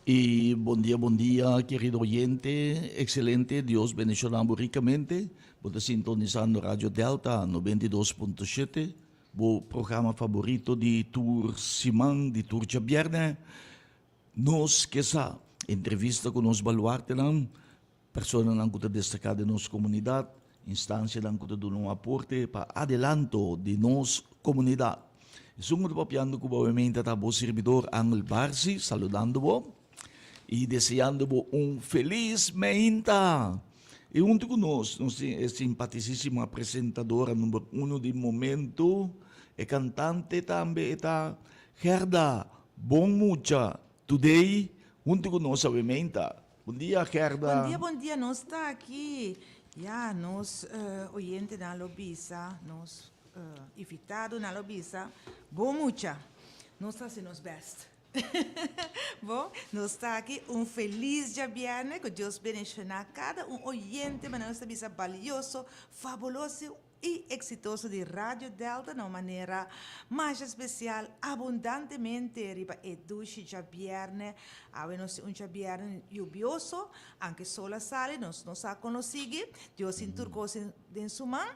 Y bon dia, bon dia, querido oyente. Excelente, Dios bendiciona bo ricamente. Bo ta sintonizando Radio Delta 92.7, bo programa favorito di tur siman, di tur djabierne. Nos ke sa entrevista cu nos baluartenan, personanan cu ta destaca den nos comunidad, instancianan cu ta duna un aporte pa adelanto di nos comunidad. Esun cu ta papiando cu bo obviamente ta bo sirbidor Angel Barsi, saludando bo y deseando bo un feliz meinta. Y hunto cu nos, nos tin e simpaticísima presentadora number uno di momento, e cantante tambe e ta Gerda Bon Mucha Today, hunto cu nos awe meinta. Bon dia Gerda. Bon dia bon dia nos ta aki ya nos oyentenan lo bisa nos invitadonan lo bisa bon mucha nos ta hasi nos best bon nos ta aki un feliz djabierne ku Dios bendiciona kada un oyente manera nos ta bisa balioso fabuloso i eksitoso di Radio Delta na un manera masha spesial abundantemente riba e dushi djabièrnè. Awe nos tin un djabièrnè yubioso, anke sol a sali, nos no sa kon lo sigui. Dios tin tur kos den su man.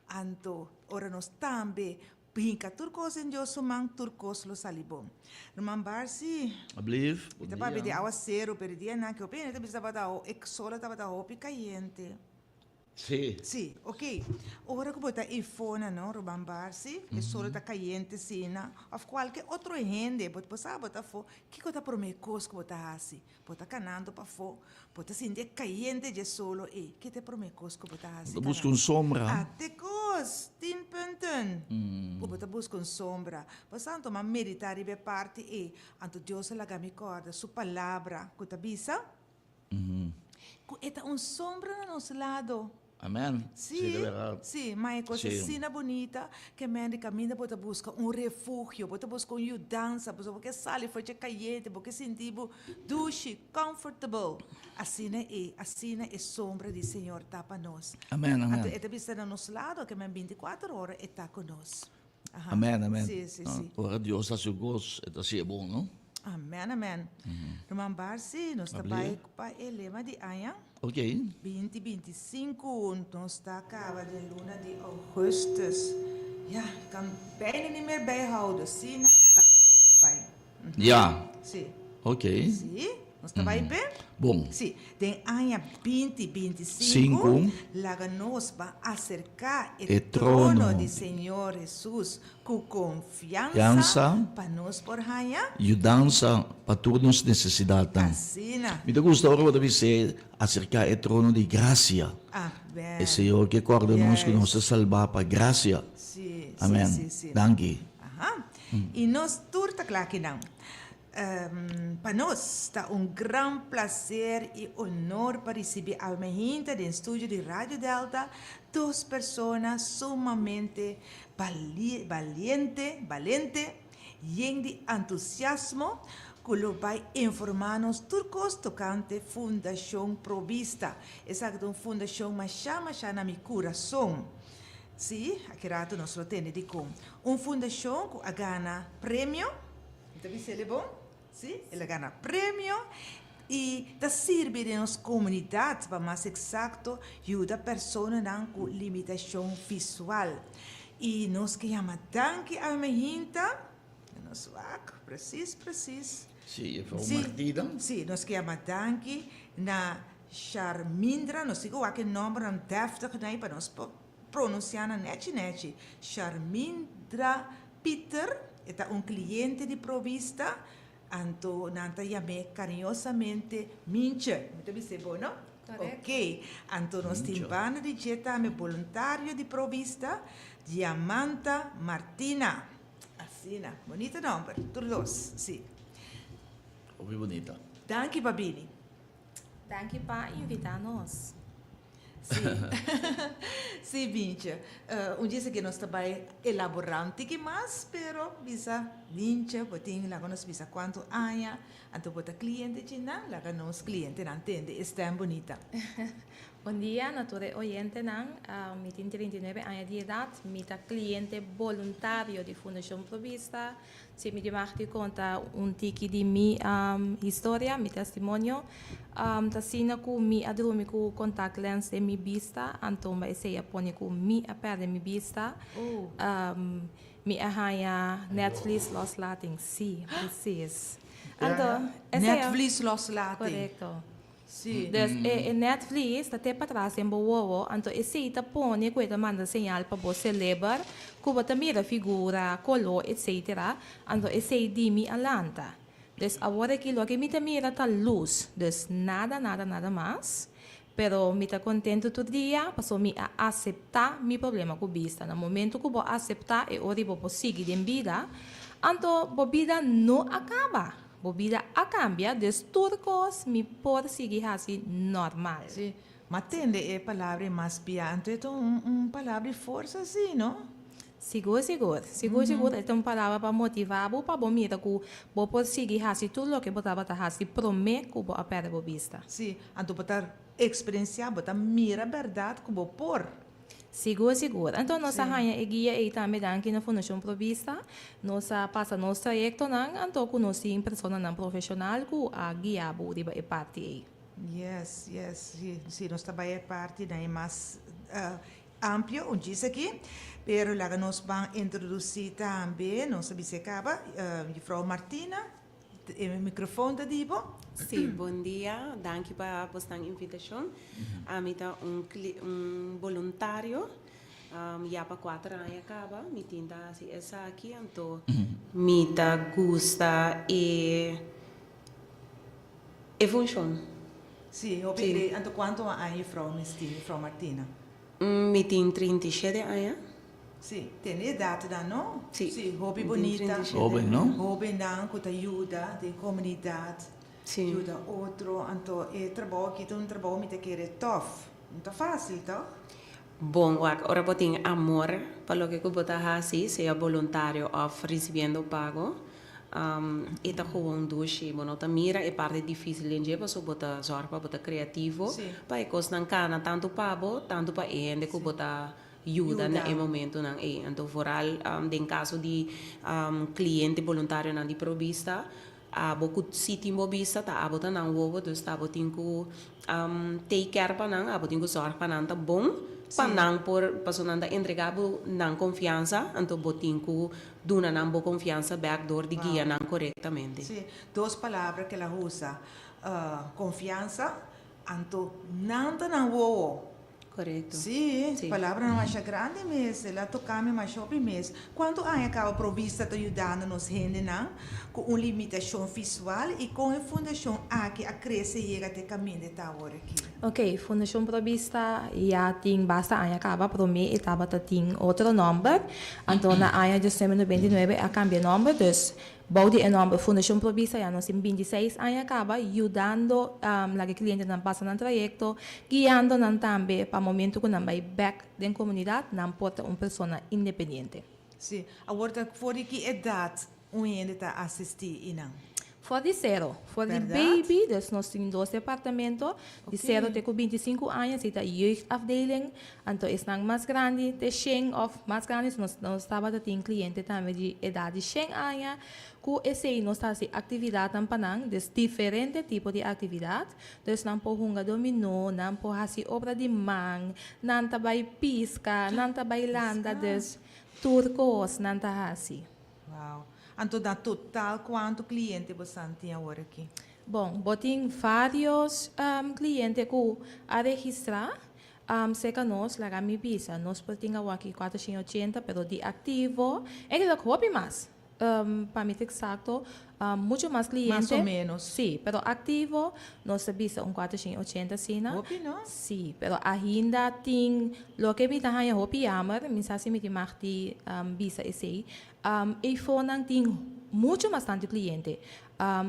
Anto ora nos tambe hinka tur kos den Dios su man, tur kos lo sali bon. Ruman Barsi, Ablief, mi ta papia di awaseru, pero e dianan ke hopi hende ta bisa tabata e sol tabata hopi kayente. Sí. Sí, ok. Ora ku bo ta eifona, no, Ruman Barsi, e solo ta kayente asina, òf kualke otro hende, bo bo sa bo ta afó, kiko ta promé kos ku bo ta hasi? Bo ta kanando pafó, bo ta sinti e kayente dje solo ei, ke ta e promé kos ku bo ta hasi? Bo ta buska un sombra. Ate kos! Tien punten! Ku bo ta buska un sombra. Bo sa anto m'a meditá riba e parti ei, anto Dios a laga mi kòrda su palabra ku ta bisa. Ku e ta un sombra na nos lado. Amen. Sí, sí, ma e kos asina bunita ke men di kaminda bo ta buska un refugio, bo ta buska un yudansa, pasobra bo ke sali for dje kayente, bo ke sinti bo dushi, comfortable. Asina e, asina e sombra di Señor ta pa nos. Amen, amen. Anto e ta bisa na nos lado ke men bintikuater ora e ta ku nos. Aha. Amen, amen. Sí, sí, sí. Ora Dios hasi un kos, e ta hasié bon, no? Amen, amen. Ruman Barsi, nos ta bai pa e lema di aña. Ok. 2025, nos ta kaba den luna di augustus. Ya, kan bijna niet meer bijhouden. Sí, na ta bai. Ja. Sí. Ok. Sí, nos ta bai be? Bon. Sí, den aña 2025, laga nos ban aserká e trono di Señor Hesus ku konfiansa pa nos por haña. Yudansa pa tur nos nesesidatnan. Asina. Mi ta gusta ora bo ta bis'é aserká e trono di grasia. Amèn. E Señor ke kòrda nos ku nos ta salbá pa grasia. Sí, Amèn. sí, sí. Danki. Aha. I nos tur ta kla akinan. Pa nos ta un gran placer y honor pa ricibi awe-mainta den studio di Radio Delta dos persona sumamente baliente, balente, yen di entusiasmo cu lo bay informa nos tur cos tocante Fundacion Pro Vista. Esaki ta un fundacion masha masha na mi curason. Si, aki rato nos lo tende dicon. Un fundacion cu a gana premio. Mi ta bisa el e bon? Sí, el a gana premio i ta sirbi den nos komunidat, pa mas eksakto, yuda personanan ku limitashon visual. I nos ke yama danki a Mehinta, nos wak, presis, presis. Sí, juffrouw Martida. Sí, nos ke yama danki na Sharmindra, nos tin ku wak e nòmbernan dèftig nei pa nos por Pronunsiá nan nechi nechi. Sharmindra Pieter, e ta un kliente di Provista, anto nan ta yam'é kariñosamente Mintje. Mi ta bis'é bo, no? Korekto. Oké. Anto nos tin banda di dje tambe boluntario di Provista, Diamanta Martina. Asina. Bonita nòmber, tur dos, sí. Hopi bonita. Danki pa bini. Danki pa invitá nos. Sí. Sí, Bintje. Un dje esaki nos ta bai elaborá un tiki mas, pero bisa, Bintje, bo tin laga nos bisa kuantu aña, anto bo ta kliente dje nan, laga nos klientenan tende e stèm bunita. Bon dia na tur e oyentenan. Mi tin 39 aña di edat. Mi ta kliente boluntario di Fundashon Provista. Si mi tin mag di konta un tiki di mi historia, mi testimonio, ta asina ku mi a drumi ku contact lens den mi bista, anto esei a pone ku mi a pèrdè mi bista. Mi a haña netvliesloslating, sí, precies. Anto, esei a. Netvliesloslating. Korekto. Sí. Dus e e netvlies ta te patras den bo wowo, anto esei ta pone ku e ta manda señal pa bo seleber ku bo ta mira figura, koló, etsetera, anto esei di mi a lanta. Dus awor aki loke mi ta mira ta lus, dus nada nada nada mas, pero mi ta kontentu tur dia pasobra mi a aseptá mi problema ku bista. Na momento ku bo aseptá e ora bo por sigui den bida, anto bo bida no a kaba. Bo bida a kambia, dus tur kos mi por sigui hasi normal. Sí, m'a tende e palabra ei mas bia, anto e ta un un palabra di forsa sí, no? Sigur, sigur. Sigur, sigur e ta un palabra pa motivá bo pa bo mira ku bo por sigui hasi tur loke bo tabata hasi promé ku bo a pèrdè bo bista. Sí, anto bo ta eksperensiá, bo ta mira bèrdat ku bo por. Sigur, sigur. Anto nos a haña e guia ei tambe danki na Fundashon Provista. Nos a pasa nos trayektonan anto ku nos tin personanan profeshonal ku a guia bo riba e parti ei. Yes, yes. Si, si nos ta bai e parti na e mas amplio un djis aki. Pero laga nos ban introdusí tambe, nos a bisa e kaba, Juffrouw Martina. E microfoon ta di bo. Sí, bon dia. Danki pa bosnan invitashon. Ami ta un un boluntario ya pa kuater aña kaba. Mi tin ta hasi esaki, anto mi ta gusta e e funshon. Sí, hopi grei. Anto kuantu aña juffrouw Misty, juffrouw Martina? Mi tin 37 aña. Sí, tene edat dan no? Sí. Sí, hopi bonita. Hoben no? Hobennan ku ta yuda den komunidat. Sí. Yuda otro. Anto e trabou aki ta un trabou mi ta kere tòf. No ta fásil tòg? Bon wak, ora bo tin amor pa loke ku bo ta hasi, sea boluntario òf risibiendo pago, e ta gewoon dushi. Bo no ta mira e parti difísil den dje pasobra bo ta zòrg pa bo ta kreativo pa e kosnan kana tantu pa bo, tantu pa e hende ku bo ta yuda na e momentunan ei. Anto vooral den kaso di kliente boluntarionan di Provista, abo ku si tin bo bista ta abo ta nan wowo, dus ta abo tin ku take care pa nan, abo tin ku zòrg pa nan ta bon pa nan por, pasobra nan ta entregá bo nan konfiansa, anto bo tin ku duna nan bo konfiansa bèk dor di guia nan korektamente. Sí, dos palabra ku el a usa, konfiansa, anto nan ta nan wowo. Korekto. Sí, palabranan masha grandi mes, el a toká mi masha hopi mes. Kuantu aña kaba Provista ta yudando nos hendenan ku un limitashon visual i kon e fundashon aki a krese yega te kaminda e ta awor aki? Ok, Fundashon Provista ya tin basta aña kaba, promé e tabata tin otro nòmber, anto na aña 1999 a kambia nòmber, dus Bou di e nòmber Fundashon Provista ya nos tin 26 aña kaba yudando laga e klientenan pasa nan trayekto, guiando nan tambe pa momentu ku nan bai bèk den komunidat nan por ta un persona independiente. Sí, awor ta for di ki edat un hende ta asistí i nan? For di sero, for di baby, dus nos tin dos departamento, di sero te ku 25 aña si ta jeugdafdeling, anto esnan mas grandi te shen òf mas grandi, nos nos tabata tin kliente tambe di edat di shen aña, ku esei nos ta hasi aktividatnan pa nan, dus diferente tipo di aktividat, dus nan por hunga dominó, nan por hasi obra di man, nan ta bai piska, nan ta bai landa, dus tur kos nan ta hasi. Wow. Anto na total cuanto cliente bosan tin awor aki? Bon, bo tin varios cliente cu a registra cerca nos, laga mi bisa, nos por tin awor aki 480, pero di activo, eigenlijk hopi mas, pa mi ta exacto, mucho mas cliente. Mas o menos. Si, pero activo nos ta bisa un 480 asina. Hopi no? Si, pero ainda tin loke mi ta haña hopi jammer, mi sa si mi tin mag di bisa esey, Eifonan tin mucho mas tantu cliente.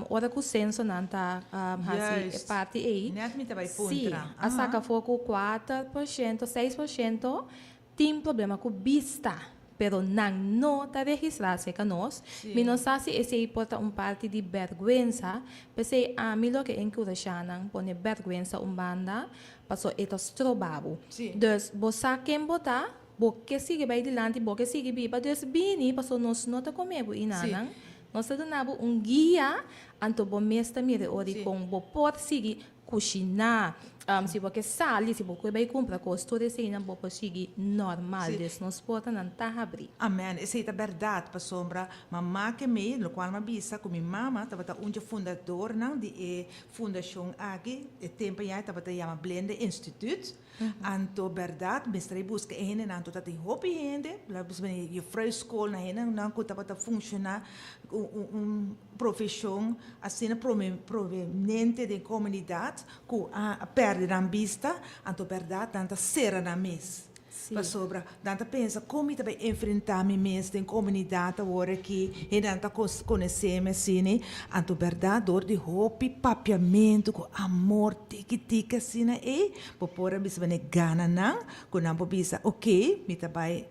Ora cu censonan ta haci e parti ey. Net mi ta bay puntra. Si, a saca afo cu 4%, 6% tin problema cu bista. Pero nan no ta registrá serka nos. Mi no sa si esei por ta un parti di bèrgwensa, p'esei ami lo ke enkurashá nan pone bèrgwensa un banda, paso e ta stroba bo. Dus, bo sa ken bo ta, bo ke sigui bai dilanti, bo ke sigui biba, dus bini, paso nos no ta kome bo inanan, nos ta duna bo un guia, anto bo mes ta mira e ora di kon bo por sigui Kushiná, si bo ke sali, si bo ke bai kumpra kos, tur eseinan bo por sigui normal. Dus nos portanan ta habrí. Amen, esei ta bèrdat, pasobra mama ke mi, lokual mi a bisa ku mi mama tabata un dje fundadornan di e fundashon aki, e tempu ya e tabata yama Blende Instituut, anto bèrdat mester a buska e hendenan, anto tabatin hopi hende, laga bisa juffrouw skol nan hendenan ku tabata funshoná un. Profeshon asina prominente den komunidat ku a pèrdè nan bista, anto bèrdat nan ta sera nan mes. Pasobra nan ta pensa, kon mi ta bai enfrentá mi mes den komunidat awor aki, hendenan ta konosé mi asina. Anto bèrdat dor di hopi papiamentu ku amor tiki tiki asina ei, bo por a bisa manera gana nan ku nan por bisa, oke, mi ta bai.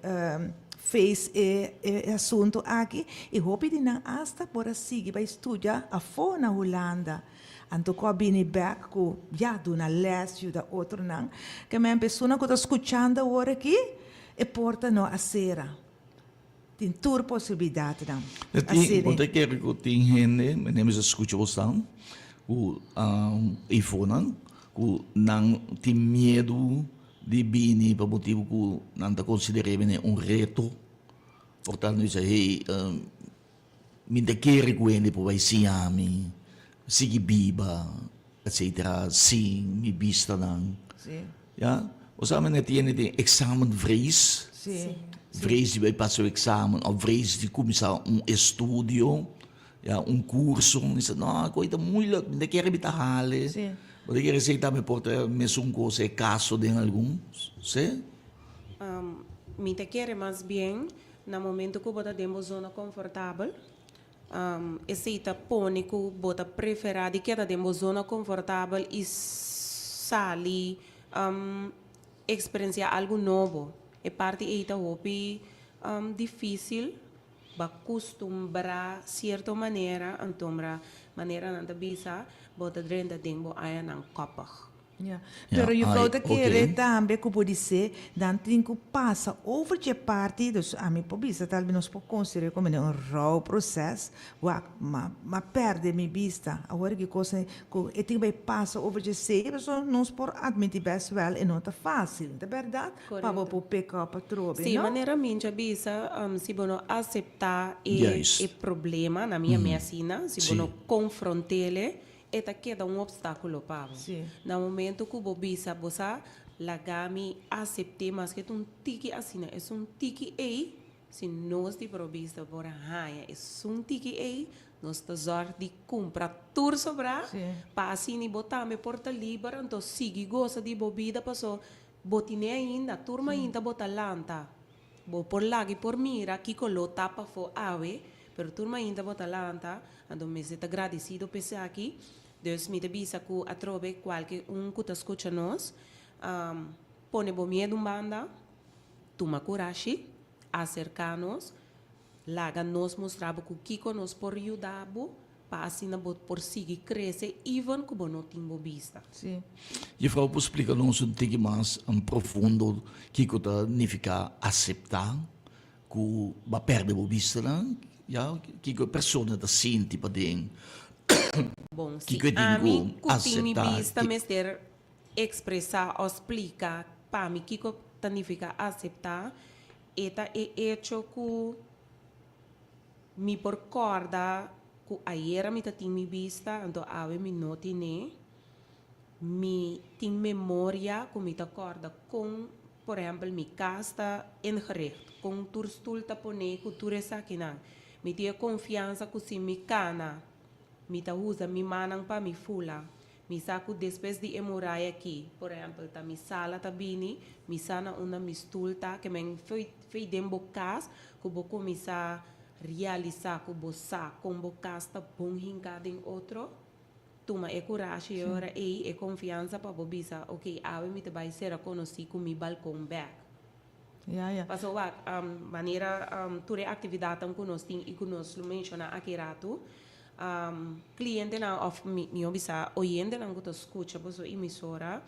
Face e e asuntu aki i hopi di nan asta por a sigui bai studia afó na Hulanda. Anto ku a bini bèk ku ya duna lès, yuda otronan. Ke men persona ku ta skuchando awor aki, e porta no a sera. Tin tur posibilidatnan. Tin, bo ta kere ku tin hende, mi mester skucha bosnan, ku eifonan, ku nan tin miedu Di bini pa motibu ku nan ta konsider'é bini un reto. Por tanto mi bisa, hey, mi ta kere ku hende por bai siña mi, sigui biba, etsetera, sin mi bistanan. Ya, bo sa mi tiene den eksamenvrees, vrees di bai pasa un eksamen òf vrees di kuminsá un estudio. Ya, un curso, mi bisa, no, koe ta moeilijk, mi ta kere mi ta hale. Sí. Bo ta kere esei tambe por ta mesun cos e caso den algun, sí? Mi ta kere mas bien na momento cu bo ta den bo zona confortabel, esei ta pone cu bo ta prefera di keda den bo zona confortabel y sali experiencia algo nobo. E parti ei ta hopi dificil. Ba kustumbrá sierto manera, antombra manera nan ta bisa, bo ta drenta den bo añanan kòpig. Ya. Pero juffrouw ta kere tambe ku bo disé nan tin ku pasa over dje parti, dus ami por bisa tal nos por konsider'é komo un rouwproces, wak ma ma pèrdè mi bista, awor ki kos ku e tin bai pasa over dje esei, pasobra nos por atmití bèst wèl e no ta fásil, ta bèrdat? Pa bo por pick up atrobe, Sí, no? manera Mincha bisa, si bo no acepta e e problema, na mi a mi asina, si bo no confrontele, e ta keda un obstaculo pa bo. Na momento cu bo bisa, bo sa, laga mi acepte maske ta un tiki asina, esun tiki ey, Si nos di Provista por a haña esun tiki ei, nos ta zòrg di kumpra tur sobrá pa asina bo tambe por ta liber, anto sigui gosa di bo bida paso bo tine ainda, tur mainta bo ta lanta. Bo por laga i por mira kiko lo ta pafó awe, pero tur mainta bo ta lanta, anto mester ta gradisido p'esaki. Dus mi ta bisa ku atrobe kualke un ku ta skucha nos, pone bo miedu un banda. Tuma kurashi, aserká nos, laga nos mustra bo ku kiko nos por yuda bo pa asina bo por sigui krese even ku bo no tin bo bista. Sí. Juffrouw por splika nos un tiki mas en profundo kiko ta nifiká aseptá ku bo a pèrdè bo bistanan? Ya, kiko e persona ta sinti paden? Bon, si Kiko e tin ami ku ku tin mi aseptá? bista mester Ekspresá òf splika pa mi kiko ta nifiká aseptá, e ta e echo ku mi por kòrda ku ayera mi ta tin mi bista, anto awe mi no tin'é. Mi tin memoria ku mi ta kòrda kon, por ehèmpel, mi kas ta ingericht, kon tur stul ta poné ku tur esakinan. Mi tin e konfiansa ku si mi kana, mi ta usa mi mannan pa mi fula. Mi sa ku despues di e muraya aki, por ehèmpel, ta mi sala ta bini, mi sa na unda mi stul ta, ke men fei den bo kas ku bo kuminsá realisá ku bo sa kon bo kas ta bon hinká den otro. Tuma e kurashi e ora ei, e konfiansa pa bo bisa, ok, awe mi ta bai sera konosí ku mi balkon bèk. Ja, ja. Paso wak, manera tur e actividadnan cu nos tin y cu nos lo menciona aki rato, clientenan of miho bisa oyentenan cu ta scucha boso emisora,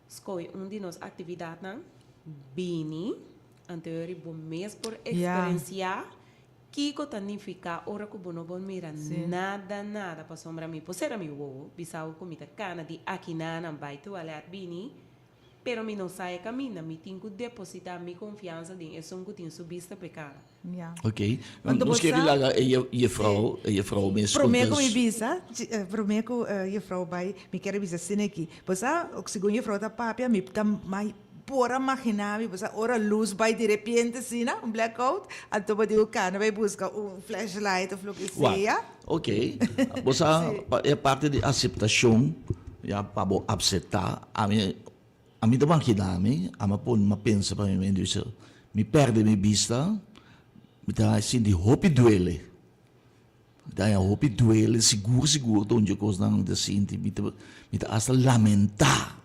scoge un di nos actividadnan, bini, anto yori bo mes por experiencia kico ta nifica ora cu bo no por mira nada nada, pasobra mi por cera mi wowo, bisa bo cu mi ta cana di aki nanan bay toilet bini, Pero mi no sa e caminda, mi tin cu deposita mi confiansa den esun cu tin su bista p'e cara. Ja. Ok. Anto Nos bo kere sa. laga e juffrouw, e juffrouw mes Prome cu mi contes. bisa, prome cu juffrouw bay, mi kere bisa asina aki. Bo sa, segun juffrouw ta papia, mi ta mai por a magina mi, bo sa, ora luz bay di repente asina, un blackout, anto bo di cu cana bay busca un flashlight of loke Wak, sea. Ok. Bo sa, e parti di aceptacion, ya pa bo acepta, ami, ami ta magina mi, ami a pone, mi a pensa pa mi mente, mi bisa, mi perde mi bista, mi ta sinti hopi duele. Mi ta haña hopi duele, sigur sigur ta un dje kosnan mi ta sinti, mi ta, mi ta hasta lamenta.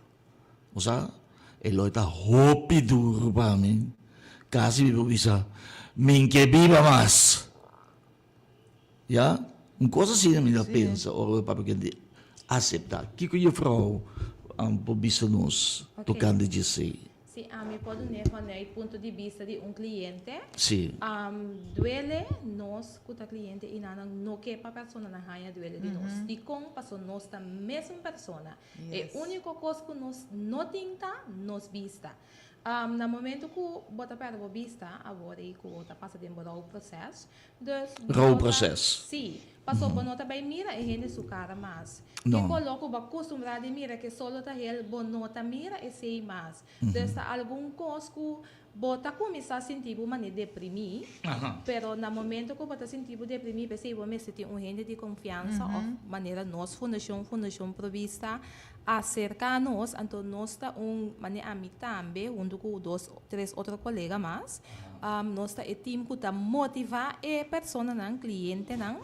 Bo sa, e lo ta hopi duro pa mi, kasi mi por bisa, mi n'ke biba mas. Ya, un kos asina mi ta pensa ora bo papia di aseptá. Kiko juffrouw por bisa nos tokante dje esei? Si ami por dun'é vanuit punto di bista di un kliente, duele nos ku ta kliente i nan no ke pa personanan haña duele di nos. Dikon? Pasobra nos ta mesun persona. E úniko kos ku nos no tin ta nos bista. Na momento ku bo ta pèrdè bo bista awor i ku bo ta pasa den bo rouwproces, dus bo no ta. Rouwproces. Sí, pasobra bo no ta bai mira e hende su kara mas. No. Ke koló ku bo a kustumbrá di mira ke solo ta hel, bo no ta mira esei mas. Dus ta algun kos ku bo ta kuminsá sinti bo manera deprimí, pero na momento ku bo ta sinti bo deprimí p'esei bo mester tin un hende di konfiansa òf manera nos fundashon, Fundashon Provista, Aserka nos, anto nos ta un, manera ami tambe, huntu ku dos, tres otro kolega mas, nos ta e team ku ta motivá e personanan, klientenan,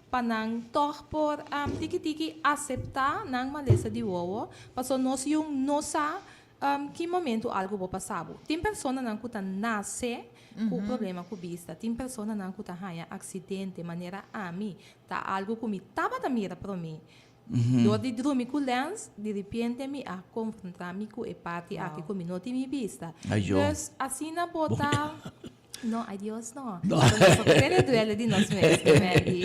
pa nan tòg por tiki tiki aseptá nan malesa di wowo, pasobra nos yun no sa ki momentu algu por pasa bo. Tin personanan ku ta nase ku problema ku bista, tin personanan ku ta haña aksidente, manera ami, ta algu ku mi tabata mira promé. Dor di drumi ku lens, di ripiente mi a konfrontá mi ku e parti aki ku mi no tin mi bista. Dus, asina bo ta. No, ay Dios no. Nos no kere duele di nos mes, Mandy.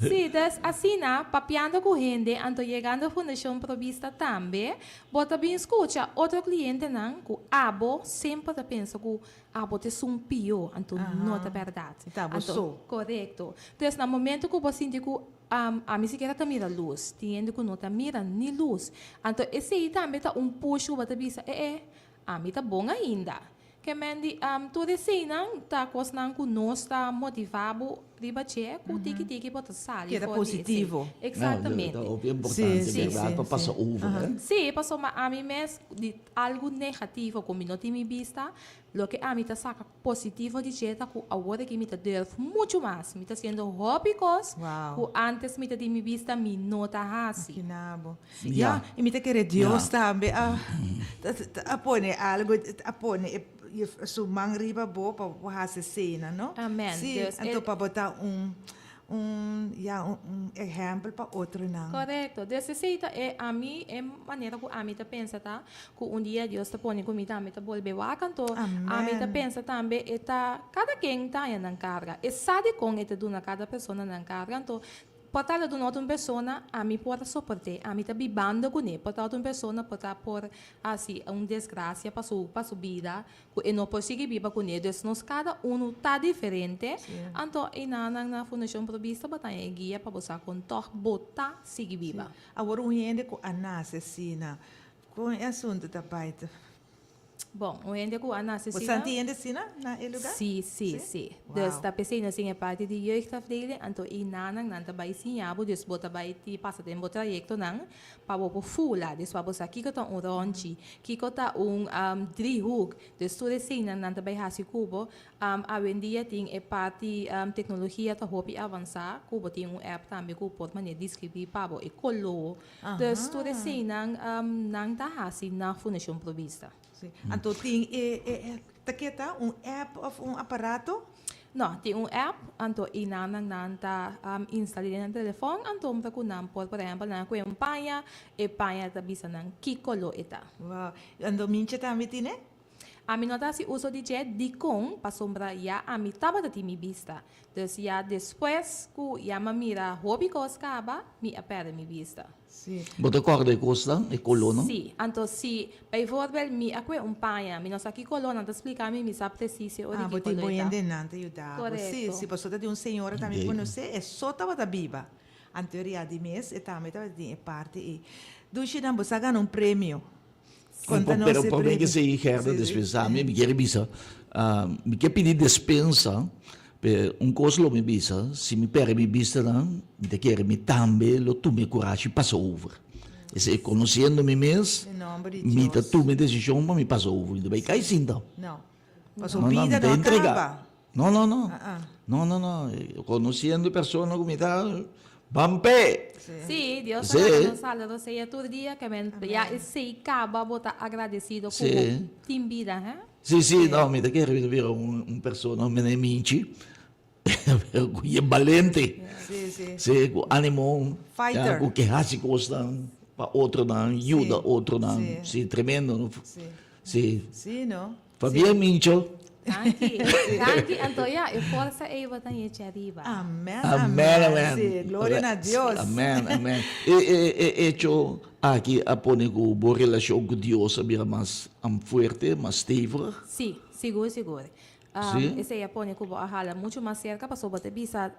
Sí, dus asina, papiando ku hende, anto yegando Fundashon Provista tambe, bo ta bin skucha otro klientenan ku abo semper ta pensa ku abo ta esun pió, anto no ta bèrdat. Anto, korekto. Dus na momento ku bo sinti ku Ami sikiera ta mira lus. Tin hende ku no ta mira ni lus. Anto esei tambe ta un push ku bo ta bisa, e e, ami ta bon ainda. Ke men di, tur eseinan ta kosnan ku nos ta motivá bo riba dje ku tiki tiki bo ta sali Keda for di esei. positivo. Eksaktamente. Ta hopi importante, bèrdat, pa pasa over, eh? Sí, pasobra ami mes di algu negativo ku mi no tin mi bista, loke ami ta saka Positivo di dje ta ku awor aki mi ta durf muchu mas. Mi ta hasiendo hopi kos ku antes mi ta di mi bista mi no ta hasi. Imagina bo. Ya, i mi ta kere Dios tambe a a pone algo, a pone su man riba bo pa bo hasi eseinan, no? Amen. Si, anto pa bo ta un Un, ya, un, un ehempel pa otronan. Korekto. Dus esei ta e ami, e manera ku ami ta pensa ta ku un dia Dios ta pone ku mi tambe ta bolbe wak. Anto ami ta Amen. pensa tambe e ta kada ken ta haña nan karga. E sa dikon e ta duna kada persona nan karga. Anto por ta duna otro un persona, ami por a soport'é. Ami ta bibando kuné. Por ta otro un persona por ta por hasi un desgrasia pa su pa su bida. Ku e no por sigui biba kuné. Dus nos kada unu ta diferente. Anto enanan na Fundashon Provista bo ta haña e guia pa bo sa kon tòg bo ta sigui biba. Awor un hende ku a nase asina, kon e asuntu ta bai? Bon, un hende ku a nase Bo asina. santi hende asina na e lugá? Sí, sí, sí. Dus ta p'esei nos tin e parti di jeugdafdeling, anto enanan nan ta bai siña bo, dus bo ta bai ti pasa den bo trayektonan. Pa bo por fula, dus pa bo sa kiko ta un ronchi, kiko ta un driehoek, dus tur eseinan nan ta bai hasi ku bo. Awendia tin e parti teknologia ta hopi avansá ku bo tin un app tambe ku por manera deskribí pa bo e koló. Dus tur eseinan nan ta hasi na Fundashon Provista. Sí. Anto tin e e e ta ke ta un app of un aparato? No, tin un app, anto i nan nan nan ta instal'é den nan telefòn, anto ta ku nan por, por ehèmpel, nan a kohe un paña, e paña ta bisa nan ki koló e ta. Wow. Anto Mincha tambe tin e? Ami no ta hasi uso di dje, dikon? Pasobra ya ami tabata tin mi bista. Dus ya despues ku ya m'a mira hopi kos kaba, mi a pèrdè mi bista. Sí. Bo ta kòrda e kosnan, e kolónan? Sí. Anto si, bijvoorbeeld, mi a kue un paña, mi no sa ki koló, nan ta splika mi, mi sa presis e ora Ah, di bo ki tin koló bo e ta. hendenan ta yuda bo. Sí, Korekto. sí, pasobra ta tin un señora tambe Oké. konosé, e so tabata biba. Anto ria di mes e tambe tabata tin e parti ei. Dushinan, bo sa gana un premio. Konta nos Pero e promé premio. ke sigui Gerda Sí, sí. despensa mi, mi kier bisa, mi ke pidi despensa, pe un kos lo mi bisa, si mi perde mi bistanan, mi ta kere mi tambe lo tuma e kurashi pasa over. Esei, konosiendo mi mes, Den nomber di mi ta Dios. tuma e desishon pa mi pasa over. Mi ta bai kai sinta. No. Paso No, no, mi bida ta no a entrega. kaba. No, no, no. Ah, ah. No, no, no. Conociendo e persona cu mi ta, ban p'e. Sí, Dios Sí. ta laga nos hala rosea tur dia, ke men ya esei caba bo ta agradecido cu Sí. bo tin bida, he? Sí, sí, no, mi ta kere mi ta bira un, un persona mene minchi, pero cu ye balente. Sí, sí. Sí, cu animo, Fighter. ya, cu ke haci cosnan pa otronan, yuda Sí, otronan. sí. Sí, tremendo, no? Sí. Sí. Sí, no? Pabia Mincho. Danki, danki anto ya e forsa ei bo ta hechi ariba. Amen, Amen, amen. Sí, gloria na Dios. Amen, amen. E, e, e hecho aki a pone ku bo relashon ku Dios a bira mas fuerte, mas stevig? Sí, sigur, sigur. Sí? Esei a pone ku bo a hala muchu mas serka pasobra bo ta bisa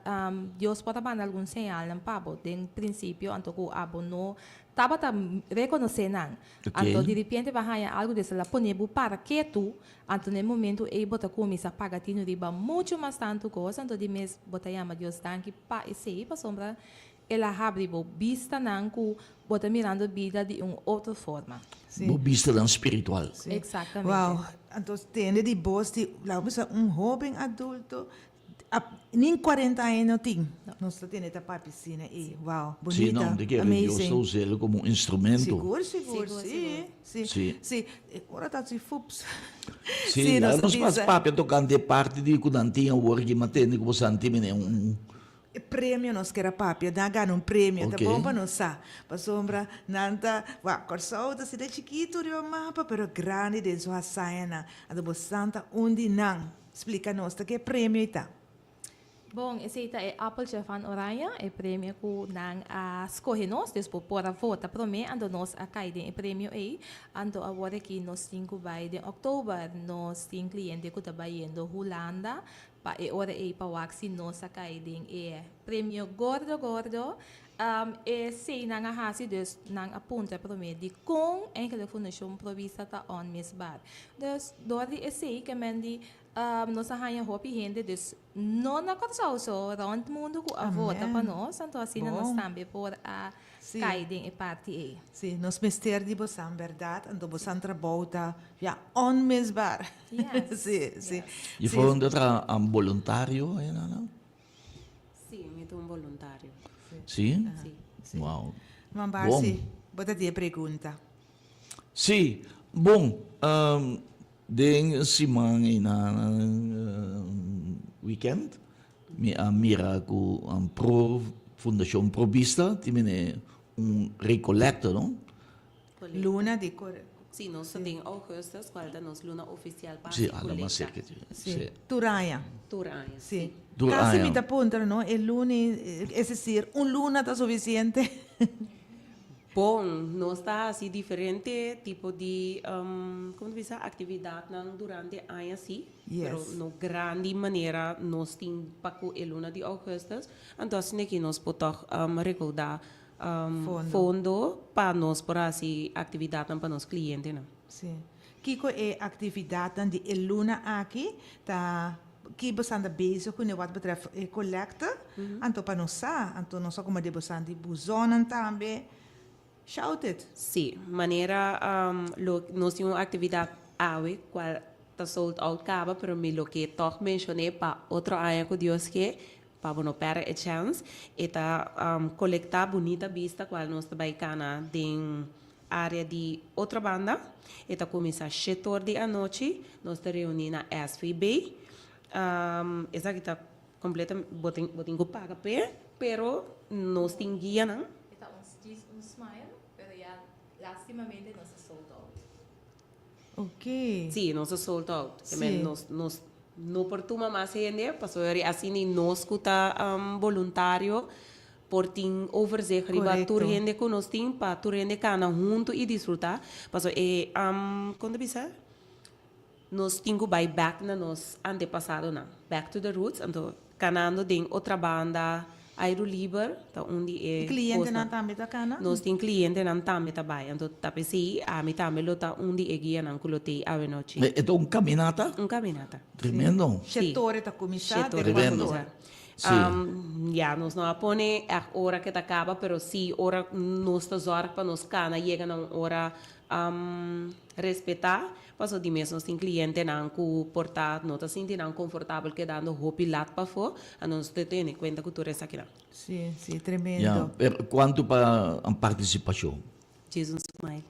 Dios por a manda algun señalnan pa bo den prinsipio anto ku abo no tabata rekonosé nan. Anto di ripiente bo a haña algu di esei a pone bo para ketu, anto na e momentu ei bo ta kuminsá paga tinu riba muchu mas tantu kos, anto di mes bo ta yama Dios danki pa esei, pasobra el a habri bo bistanan ku bo ta mirando bida di un otro forma. Bo bistanan spiritual. Eksaktamente. Wow, anto tende di bos di, laga bo bisa un hoben adulto Nin cuarenta aña no tin. Nos ta tene ta papia asina ey. Wow, Sí, bonita, no, de kere Dios amazing. ta us'el como un instrumento. Sigur, sigur, Sigur, sí, sigur. sí, Sí. sí. E ora ta si fups. Sí, Sí, laga nos ta nos pas bisa. papia tocante e parti di cu nan tin awor aki, ma tende cu boso anti mene un. E premio nos ker a papia, nan a gana un premio, ta Ok. bon pa nos sa. Pasobra nan ta, wak, Kòrsou ta asina chikitu riba mapa, pero grandi den su hazañanan. Anto bosan ta un di nan. Splika nos ta ke premio i ta. Bon, esei ta e Appeltje van Oranje, e premio ku nan a skohe nos, dus bo por a vota promé, anto nos a kai den e premio ei. Anto awor aki nos tin ku bai den òktober, nos tin kliente ku ta bayendo Hulanda pa e ora ei pa wak si nos a kai den e premio gordo gordo. Esei nan a hasi, dus nan a puntra promé dikon eigenlijk Fundashon Pro Vista ta onmisbaar. Dus dor di esei ke men di nos a haña hopi hende, dus no na Kòrsou so, rònt mundu ku a vota pa nos, anto asina nos tambe por a kai den e parti ei. Sí, nos mester di bosan bèrdat, anto bosan trabou ta ya onmisbaar. Yes. Sí, sí. I for un ta boluntario, Nana? Sí, mi ta un boluntario. Sí? Sí. Wow. Man Barsi, bo ta di e pregunta. Sí, bon, den siman ei na weekend mi a mira ku Pro Fundashon Pro Bista tin mene un rekolekta, no? Luna di kore. Sí, nos ta den augustus, cual ta nos luna oficial pa Sí, haci ala mas colecta. cerca. Sí. Sí. Tur aña. Tur aña, Sí. sí. Tur Casi aña. mi ta puntra, no? E luna, es decir, un luna ta suficiente? Bon, nos ta haci diferente tipo di, como ta bisa, actividadnan durante aña, sí. Yes. Pero no grandi manera nos tin pa cu e luna di augustus. Anto asina ki nos por toch recauda Fondo. fondo pa nos por hasi actividadnan pa nos clientenan. Sí. Kiko e actividadnan di e luna aki ta ki bosan ta bezig cune wat betreft e colecta? Anto pa nos sa, anto nos a como di bosan di buzonnan tambe. Shout it! Sí, manera lo nos tin un actividad awe cual ta sold out caba pero mi lo ke tog mencion'é pa otro aña cu Dios ke Pa bo no pèrdè e chèns, e ta kolektá bunita bista kual nos ta bai kana den área di Otrobanda. E ta kuminsá shete or di anochi. Nos ta reuní na SVB. Esaki ta kompleto, bo tin bo tin ku paga p'e, pero nos tin guianan. E ta un djis un smile, pero ya lastimamente nos a sold out. Ok. Sí, nos a sold out. Ke men nos nos no por tuma mas hende, pasobra asina ni nos ku ta boluntario por tin overzicht riba tur hende ku nos tin pa tur hende kana huntu i disfrutá. Pasobra e, kon ta bisa? Nos tin ku bai bèk na nos antepasadonan, back to the roots, anto kanando den Otrabanda, airu liber ta un di e I klientenan tambe ta kana? Nos tin klientenan tambe ta bai, anto ta p'esei ami tambe lo ta un di e guianan ku lo t'ei awenochi. E ta un kaminata? Un kaminata. Tremendo. Shetore ta kuminsá de Tremendo. kuantu ora? Ya, nos no a pone ègt ora ke ta kaba, pero sí ora nos ta zòrg pa nos kana yega na un ora respetá. Paso di mes nos tin clientenan cu por ta no ta sinti nan confortabel kedando hopi lat pafó, anto nos ta tene cuenta cu tur esakinan. Sí, sí, tremendo. Ya, pero cuanto pa participacion? Djis un smile.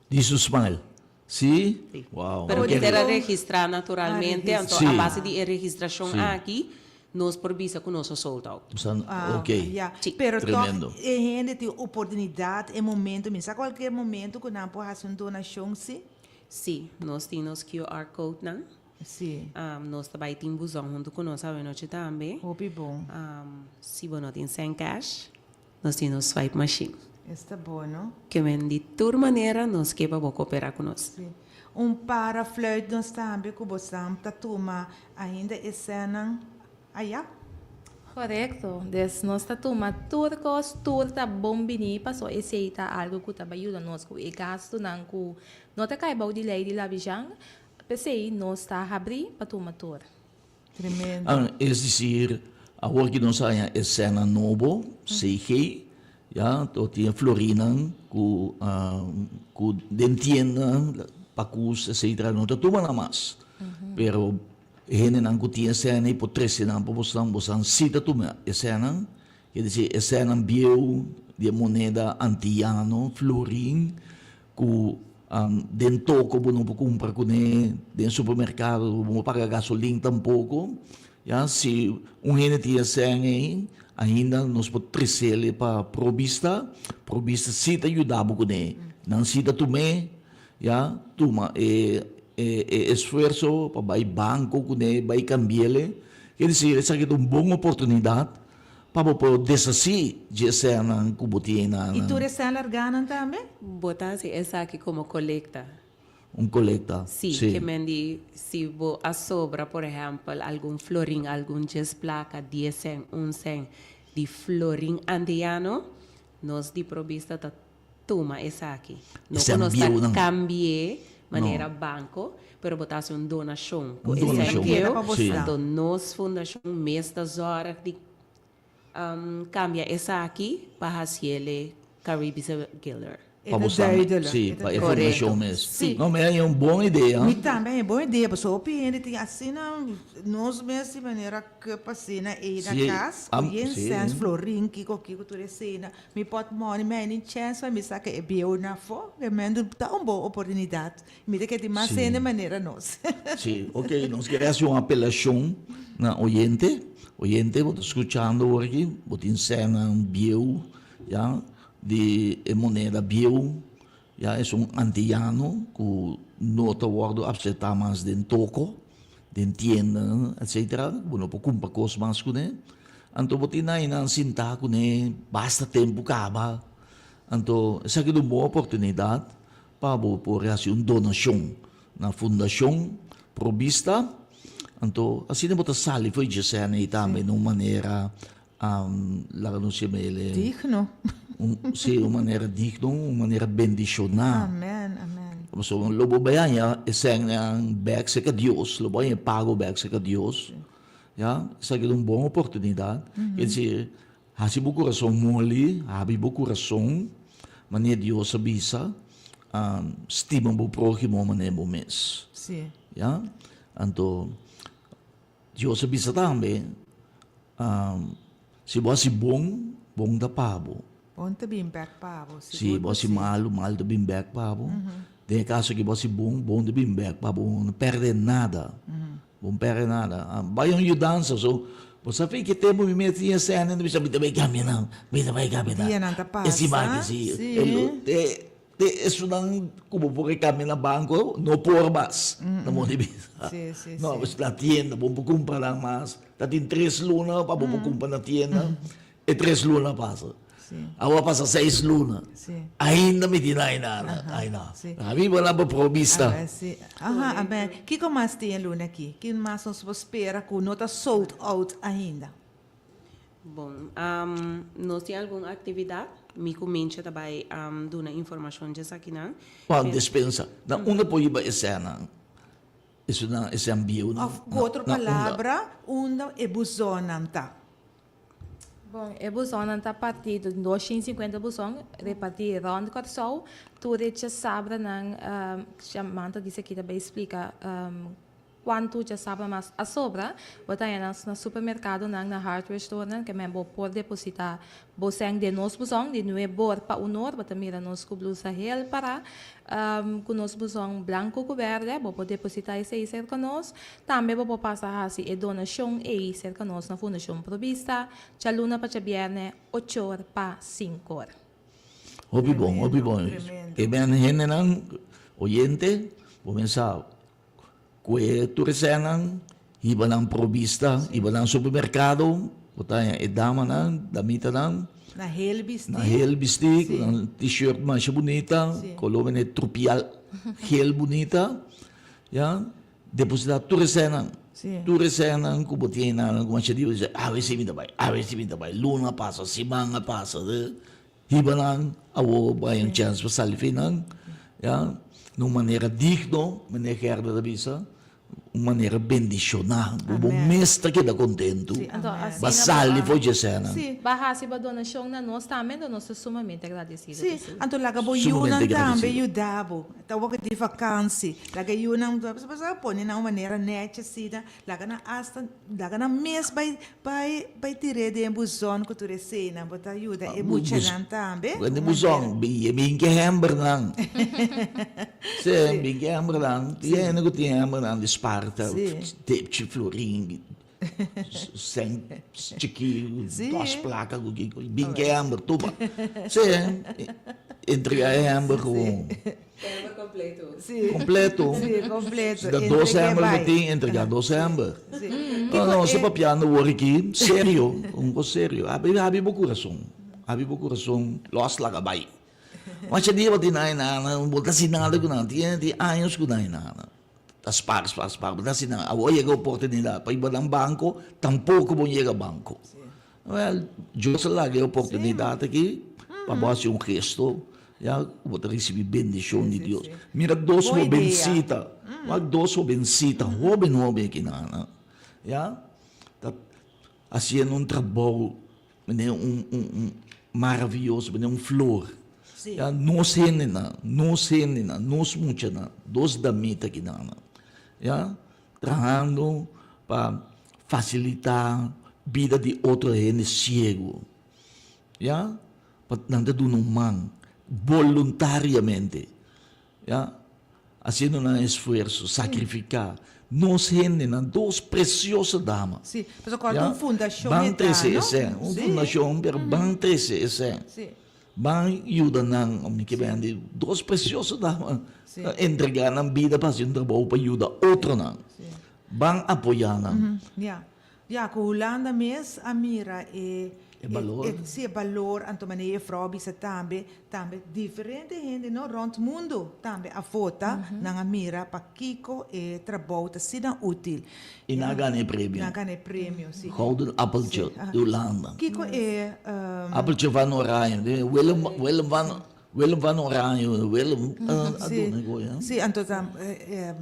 Djis un smile? Sí? Sí. Wow. Pero Oké. mester a registra naturalmente, anto Sí. a base di e registracion Sí. aki nos por bisa cu nos a sold out. Sa, Ah, ok. ya. Sí. Pero toch Tremendo. e hende tin oportunidad, e momento, mi sa cualkier momento cu nan por haci un donacion, sí? Sí, nos tin nos QR code nan. Sí. Nos ta bai tin buzon huntu ku nos awenochi tambe. Hopi bon. Si bo no tin sèn cash, nos tin nos swipe machine. Esta bon, no? Ke men di tur manera nos ke pa bo koperá ku nos. Sí. Un para fluit nos tambe ku bo sam ta tuma ainda e sènnan aya. Korekto. Des nos ta tuma tur kos, tur ta bon bini paso esei ta algu ku ta bai yuda nos ku e gastunan ku no ta kai bou di lei di Labijan. P'esei nos ta habrí pa tuma tur. Tremendo. Ah, es decir, awor ki nos haña e sèna nobo, CG, ya, to tin e florinan ku ku den tienda, pakus, etcetera, no ta tuma nan mas. Pero E hendenan ku tin e sèna i por trese nan pa bosnan, bosnan sí ta tuma e sènan, ke disi e sènan bieu di e moneda antiyano, florin, ku den toko bo no por kumpra kuné, den supermerkado bo no por paga gasolin tampoko, ya, si un hende tin e sèn ei, ainda nos por tresele pa Probista, Probista sí ta yuda bo kuné, nan sí ta tum'é. Ya tuma e e esfuerso pa bai banco kuné, bai cambiele. Ker disi esaki ta un bon oportunidad pa bo por deshaci dje esènan ku bo tin einan. I tur esèn larganan tambe? Bo ta hasi esaki komo kolekta? Un kolekta, Sí, sí. ke men di si bo a sobra por ehèmpel algun florin, algun djes plaka, dies sèn, un sèn di florin antiano, nos di Probista ta tuma esaki. No ku nos ta kambi'é manera banko, pero bo ta hasi un donashon ku e sèn bieu. Anto nos fundashon mes ta zòrg di kambia esaki pa hasiel Caribische Guilder. Pa bo sa, sí, pa e fundashon mes. No, mi haña un bon idea. Mi tambe haña bon idea, pasobra hopi hende tin asina nos mes di manera kep asina ei na kas, ku yen sèn, florin, kiko kiko tur esei. Mi pot moni mi haña chèns pa mi saka e bieu na afó, ke men ta un bon oportunidat. Mi ta kere tin mas hende manera nos. Sí, ok, nos kere hasi un apelashon na oyente. Oyente, bo ta skuchando awor aki, bo tin sènnan bieu, ya, di e moneda bieu, ya, esun antiyano ku no ta wòrdu apseptá mas den toko. Den tiendanan etcetera bo no por cumpra cos mas cune anto bo tin nainan sinta cune basta tempo caba anto esaki ta un bon oportunidad pa bo por haci un donacion na fundacion Pro Bista anto asina bo ta sali for dje sena ey tambe na un manera laga nos yam'el Digno. Si, un manera digno, un manera bendishoná. Amen, amen. Pasobra lo bo bai haña e sènnan bèk serka Dios, lo bo haña e pago bèk serka Dios. Ya, esaki ta un bon oportunidat. Ker disi, hasi bo kurason moli, habri bo kurason, manera Dios a bisa, stima bo próhimo manera bo mes. Si. Ya, anto Dios a bisa tambe, si bo hasi bon, bon ta pa bo. Bon ta bin bek pa bo. Si, bo hasi malu, malu ta bin bek pa bo. Den e kaso aki bo hasi bon, bon ta bin bek pa bo. Bo no pèrdè nada. Bo no pèrdè nada. Bai un yudansa so. Bo sa fi ki tempu mi mester tin e sèn, mi bisa mi ta bai kambia nan, mi ta bai kambia nan. Dianan ta pasa. E siman aki si. Te te esunnan ku bo por kambia na banko no por mas. Na modo di bisa. No, na tienda bo por kumpra nan mas. Ta tin tres luna pa bo por kumpra na tienda. E tres luna pasa. Awor a pasa seis luna. Ainda mi tin ainda. Ainda. A mi bo nan por probista. Aha, amen. Kiko mas tin e luna aki? Kin mas nos por spera ku no ta sold out ainda? Bon, nos tin algun aktividat. Mi ku Mincha ta bai duna informashon djesakinan. Pan despensa. Na unda por hiba e sènan? Esunnan e sèn bieunan? Òf ku otro palabra, unda e buzonnan ta? Bon, e buzonnan ta partí den 250 buzon repartí rònt Kòrsou. Tur e djasabranan, Shamanta dice aki ta bai splika kuantu djasabra mas a sobra. Bo ta haña nan na supermerkadonan, na hardware storenan, ke men bo por depositá bo sèn den nos buzon di nuebe or pa un or. Bo ta mira nos ku blusa hel pará. Ku nos buzon blanku ku bèrdè, bo por depositá esei serka nos. Tambe bo por pasa hasi e donashon ei serka nos na Fundashon Provista, djaluna pa djabièrnè, ochor pa sinkor. Hopi bon, hopi bon. E men hendenan oyente, bo men sa ku e tur esènan hiba nan Provista, hiba nan supermerkado, bo ta haña e damanan, damitanan. Na hel bistí. Na hel bistí, ku nan t-shirt masha bunita, koló mene trupial hel bunita, ya. Depositá tur esènan, tur esènan ku bo tin einan ku masha di bo bisa, awe si mi ta bai, awe si mi ta bai, luna a pasa, siman a pasa, hiba nan awor bo haña un chèns pa sali fi nan, ya, na un manera digno, meneer Gerda ta bisa, un manera bendishoná, bo bo mes ta keda kontentu, bo a sali for dje esènan. Bo a hasi bo donashon na nos tambe, enton nos ta sumamente agradesido Sí, anto laga bo yunan tambe yuda bo. Ta wak di vakansi. Laga e yunan, bo sa pone nan un manera nechi asina, laga nan asta, laga nan mes bai bai bai tir'é den e buzon ku tur eseinan. Bo ta yuda e muchanan tambe. Den e buzon, e bin ke hèmbernan. Sí, bin ke hèmbernan. Tin hende ku tin hèmbernan di Sparta, tepchi, florin, sèn chikí, dòs plaka ku kiko. Bin ke hèmber, tuba. Sí, entregá e hèmber ku. Hèmber kompleto. Sí. Kompleto. Sí, kompleto. Si ta dos hèmber bo tin, entregá dos hèmber. Sí. No, no, si papiando wor aki, serio, un kos serio. Habri, habri bo kurason. Habri bo kurason, lòs laga bai. Masha dia bo tin nan nana, bo ta hasi nada ku nan. Tin tin años ku nan nana. Ta spar, spar, spar, bo ta hasi nada. Awor yega oportunidat pa hiba nan banko, tampoko bo yega banko. Wèl, Dios a laga e oportunidat aki pa bo hasi un gesto, ya, ku bo ta risibí bendishon di Dios. Mira dos hobensita, wak dos hobensita, hóben hóben aki nan, ya, ta hasiendo un trabou manera un un un maravioso, manera un flor. Ya, nos hendenan, nos hendenan, nos muchanan, dos damita aki nan, ya, trahando pa fasilitá bida di otro hende siegu, ya, pa nan ta duna un man boluntariamente, ya, hasiendo nan esfuerso, sakrifiká. Nos hendenan, dos presioso dama. Sí, pasobra kòrda un fundashon Ban e ta, trese no? esei, un fundashon, pero ban trese esei. Ban yuda nan, mi ke bende dos presioso dama ta entrega nan bida pa hasi un trabou pa yuda otronan. Ban apoya nan. Ya, ya ku Hulanda mes a mira e E balor. Si e balor, anto manera e frou a bisa tambe, tambe diferente hende no rònt mundu tambe a vota, nan a mira pakiko e trabou ta asina útil. I nan a gana e premio. Nan a gana e premio, si. Gouden Appeltje di Hulanda. Kiko e. Appeltje van Oranje, Willem, Willem van, Willem van Oranje, Willem a duna e goeie. Si, anto ta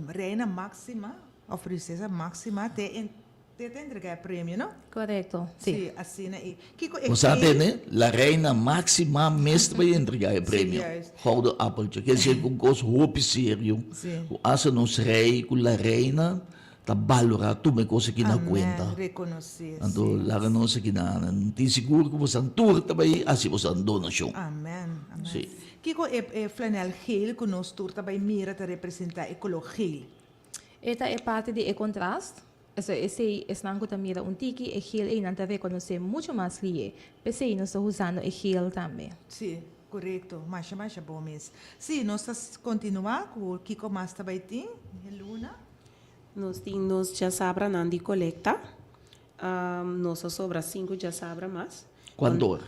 Reina Maxima of Prinsesa Maxima te en. Te ta entrega e premio, no? Korekto, si. Si, asina i. Kiko e Bo sa ke. tende? La Reina Maxima mes ta bai entrega e premio. Si, juist. Gouden Appeltje. Ker disi ku un kos hopi serio. Si. Ku asa nos rei ku la reina. Ta balorá tuma e kos aki na kuenta. Amen, rekonosé, sí. Anto laga nos aki na tin sigur ku bosan tur ta bai hasi bosan donashon. Amen, amen. Sí. Kiko e e flanel geel ku nos tur ta bai mira ta representá e koló geel? E ta e parti di e kontrast. Eso esei esnan ku ta mira un tiki e geel ei nan ta rekonosé muchu mas lié. P'esei nos ta usando e geel tambe. Sí, korekto. Masha masha bon mes. Sí, nos ta kontinuá ku kiko mas ta bai tin, Luna? Nos tin nos djasabranan di kolekta. Nos a sobra sinku djasabra mas. Kuantu or?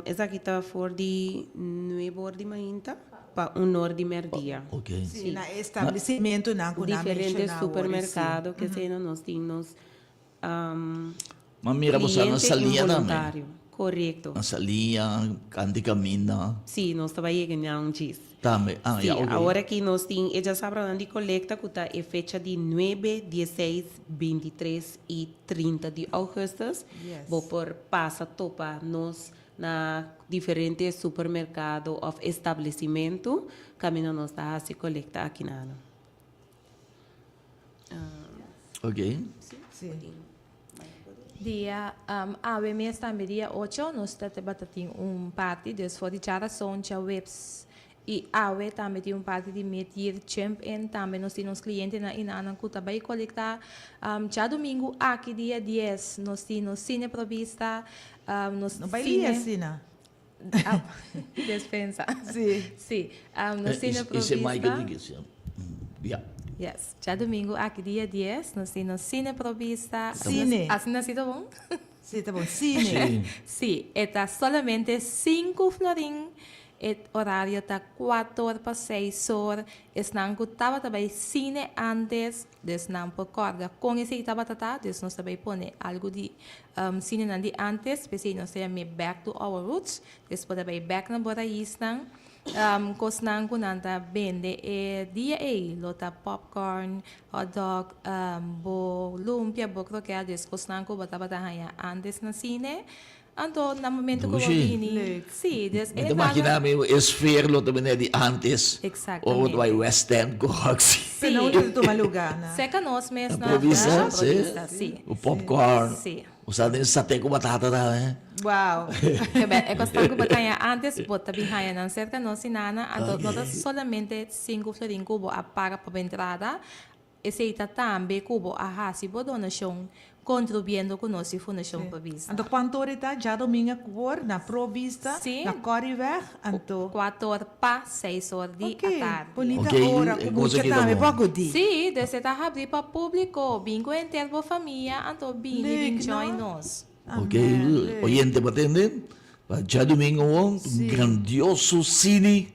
Esaki ta for di nuebe or di mainta pa un or di merdia. Ok. Sí, na e establesimentunan ku nan Diferente menshoná awor, sí. supermerkado, kesei nan nos tin nos Ma mira boso na Cliente salia tambe. involuntario. Correcto. Na salia, kant di kaminda. Sí, nos ta bai yega na un djis. Tambe, ah Sí, ya, ok. awor aki nos tin e djasabranan di kolekta ku ta e fecha di nuebe, dieseis, bintitres i trinta di ougùstùs. Yes. Bo por pasa topa nos na diferente supermerkado òf establesimentu kaminda nos ta hasi kolekta aki na. Ok. Sí. Dia um, awe mes tambe dia 8 nos ta tabata tin un party, dus for di djarason djaweps i awe tambe tin un party di mid year champ in tambe nos tin nos clientenan i nannan ku ta bai kolekta. Um, djadumingu aki dia 10 nos tin nos cine provista, um, nos No bai cine lia asina. Ah, despensa. Sí. Sí, um, nos tin Eh, e Ese Michael provista. di sí. Ja. Yes, djadumingu aki dia 10 nos tin nos cine provista. Cine. Asina si ta bon? Sí, ta bon. Cine. Sí. Sí, e ta solamente sinku florin. E orario ta kuator pa seis or. Esnan ku tabata bai cine antes, dus nan por kòrda kon esei tabata ta, dus nos ta bai pone algu di cinenan di antes, p'esei nos ta yam'é back to our roots, dus por ta bai bèk na bo raisnan. Kosnan ku nan ta bende e dia ei lo ta popcorn, hotdog, bo lumpia, bo kroket, dus kosnan ku bo tabata haña antes na cine. Anto na momento ku bo Dushi. bini, Leuk. sí, dus Mi e ta entrada. imaginá mi e sfeer lo ta bini di antes. Exactamente. Ora bo ta bai West End ku Roxy. Sí. Pero no ta tuma lugá na. Serka nos mes Na na Provista, Provista, sí. Provista, sí. Ku popcorn. Sí. Bo sa den saté ku batata tambe. Wow. Kebè, e kosnan ku bo ta haña antes, bo ta bin haña nan serka nos i nana. Anto no ta solamente sinku florin ku bo a paga pa bo entrada, Esei ta tambe ku bo a hasi bo donashon kontribuiendo ku nos di Fundashon Pro Vista. Anto kuantu ora e ta? Djadomingo awor na Pro Vista, Sí. na Corrieweg, anto. Kuater or pa seis or di Ok, atardi. bonita Ok, ora e ku cosa mucha aki ta tambe bon. por gudi. Sí, dus e ta habrí pa públiko. Bin ku henter bo famia, anto bini bin Leuk, join no? nos. Ok, Amen, leuk. oyente por tende, pa djadomingo awor, un Sí. grandioso cine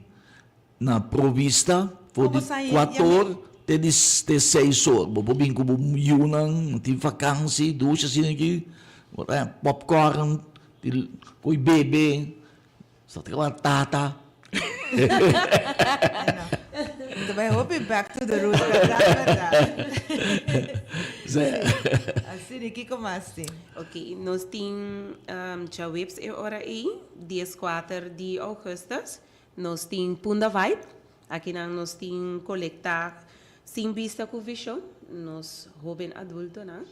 Na Provista for di kuator te di te seis or. Bo por bin ku bo yunan, tin vakansi, dushi asina aki, bo ta haña popcorn, tin ko'i bebe, sa ta kaba tata. Ta bai hopi back to the roots, berdad, berdad. Sí. Asina, kiko mas tin? Ok, nos tin djaweps e ora ei, dieskuater di augustus. Nos tin Punda Vibe, akinan nos tin kolektá sin bista ku vishon, nos hóben adultonan.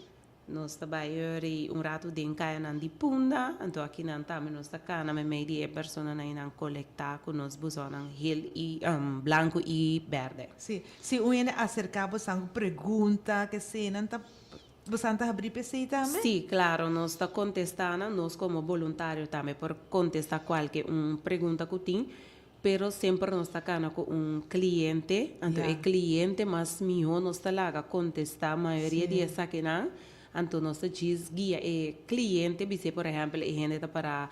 Nos ta bai rei un ratu den kayanan di Punda, anto akinan tambe nos ta kana meimei di e personanan i nan kolektá ku nos buzonnan hel i blanku i bèrdè. Sí, si un hende aserká bosan ku pregunta, kesei, nan ta Bosan ta habrí p'esei tambe? Sí, claro, nos ta contestá nan, nos como boluntario tambe por contestá cualke un pregunta cu tin, pero semper nos ta cana cu un cliente, anto e cliente mas miho nos ta laga contestá mayoria di esakinan, anto nos ta djis guia e cliente, bis'é por ehempel e hende ta para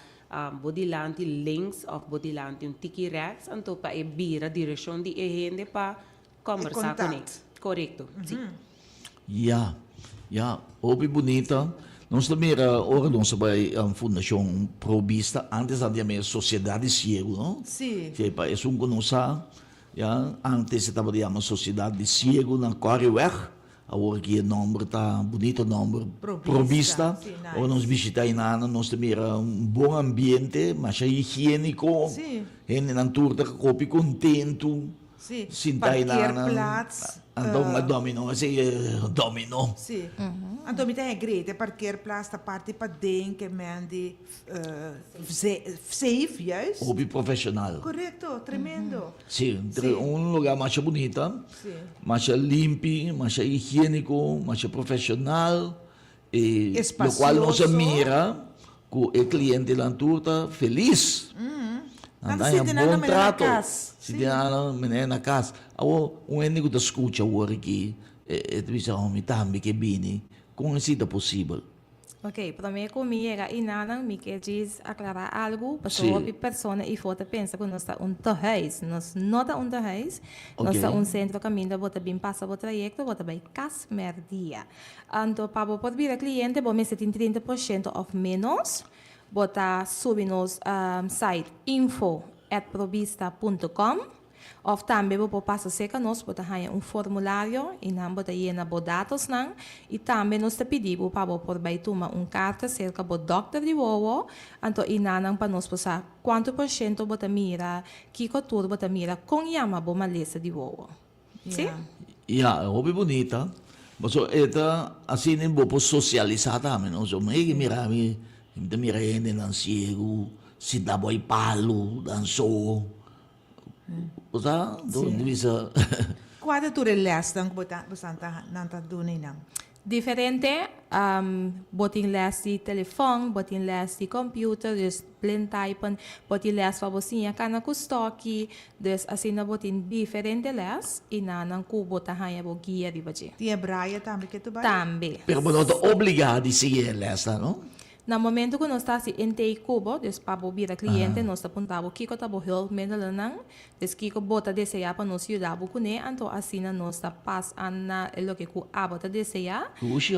bo dilanti links of bo dilanti un tiki rechts, anto pa e bira direccion di e hende pa Combersa cu ne. Corecto, si. Ya, ya, hopi bunita. Nos ta mira ora nos a bai Fundacion Pro Bista, antes nan ta yama e Sociedad di Ciego, no? Si. Si, pa esun cu no sa, ya, antes e tabata yama Sociedad di Ciego na Corrieweg, awor aki e nomber ta, bunito nomber, Pro Bista. Pro Bista. Ora nos bishita einan nos ta mira un bon ambiente, masha higienico, Si. hendenan tur ta hopi contento. Sí, Sinta ei nan. Parkeerplaats. Anto un domino, esei domino. Sí. Anto mi ta haya great e parkeerplaats ta parti paden ke men di safe juist. Hopi profesional. Correcto, tremendo. Sí, un lugar masha bunita, masha limpi, masha higienico, masha profesional. E locual nos a mira cu e clientenan tur ta feliz. Nan ta haña bon trato. Sinti nan manera na cas. Awor un hende cu ta scucha awor aki e ta bisa, oh mi tambe ke bini. Con esey ta posibel? Ok, prome cu mi yega eynanan mi ke djis aclara algo, pasobra hopi persona eyfor ta pensa cu nos ta un tehuis. Nos no ta un tehuis, nos ta un centro caminda bo ta bin pasa bo trayecto, bo ta bay cas merdia. Anto pa bo por bira cliente bo mester tin 30 por ciento of menos. Bo ta subi nos site info at provista punto com of tambe bo por pasa cerca nos bo ta haña un formulario y nan bo ta yena bo datosnan y tambe nos ta pidi bo pa bo por bay tuma un carta cerca bo dokter di wowo anto y nanan pa nos por sa cuanto por ciento bo ta mira kico tur bo ta mira con yama bo malesa di wowo. Sí. Ya, e hopi bunita. Pasobra e ta asina bo por sosialisá tambe, no? So mi ke mira mi, mi ta mira hendenan siegu, sinta bo ei palu, dan so. Bo sa? Sí. Bo bisa. Kua ta tur e lèsnan ku bo ta, bosan ta, nan ta duna einan? Diferente, bo tin les di telefòn, bo tin les di computer, dus blind typen, bo tin les pa bo siña kana ku stoki, dus asina bo tin diferente les i nan ku bo ta haña bo guia riba dje. Tin e braille tambe ke tu bai? Tambe. Pero bo no ta obligá di sigui e lesnan, no? Na momento ku nos ta hasi intake ku bo, dus pa bo bira kliente, nos ta puntra bo kiko ta bo hulpmiddelennan, dus kiko bo ta deseá pa nos yuda bo kuné, anto asina nos ta pas an na e loke ku abo ta deseá.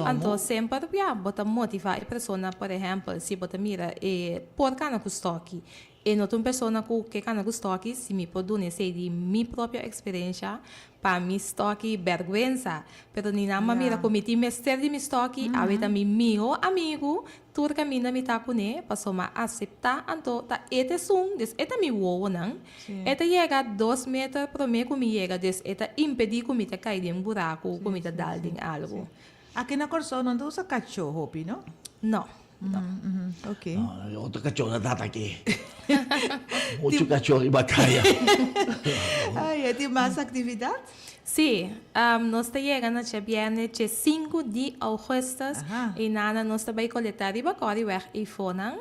Anto semper ya bo ta motivá e persona, por ehèmpel, si bo ta mira e por kana ku stòki, E no ta un persona ku ke kana ku stòki, si mi por duna esei di mi propio eksperensha, pa mi stòki bèrgwensa. Pero ni nan a mira ku mi tin mester di mi stòki, awe ta mi mihó amigu, tur kaminda mi ta kuné, pasobra mi a aseptá, anto ta e ta esun, dus e ta mi wowonan. E ta yega dos meter promé ku mi yega, dus e ta impedí ku mi ta kai den buraku, ku mi ta dal den algu. Aki na Kòrsou nan ta usa kachó hopi, no? No. No. Ok. No, otro kachó ta tata aki. Mucho kachó riba kaya. Ai, e tin mas aktividat? Sí, nos ta yega na djabièrnè dje sinku di ougùstus i nana nos ta bai kolektá riba Kòriweg eifonan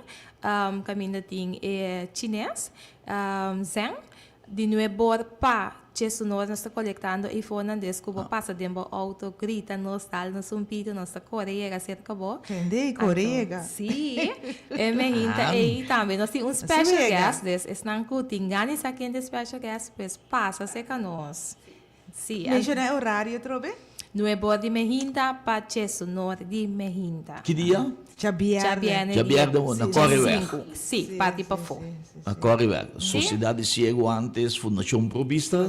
kaminda tin e chines, zèn. Di nuebor pa djesunor nos ta kolektando eifonan des ku bo pasa den bo outo grita nos dal nos un pito nos ta kore yega serka bo. Tende kore yega. Si, e mehinta ei tambe nos tin un special guest des esnan ku tin gana di sa ken ta e special guest pues pasa serka nos. Si. Menshoná e orario atrobe. Nuebor di mehinta pa djesunor di mehinta. Ki dia? Djabièrnè. Djabièrnè na Kòriweg. Si, parti pafó. Na Kòriweg. Sosiedat di Siego antes Fundashon Pro Bista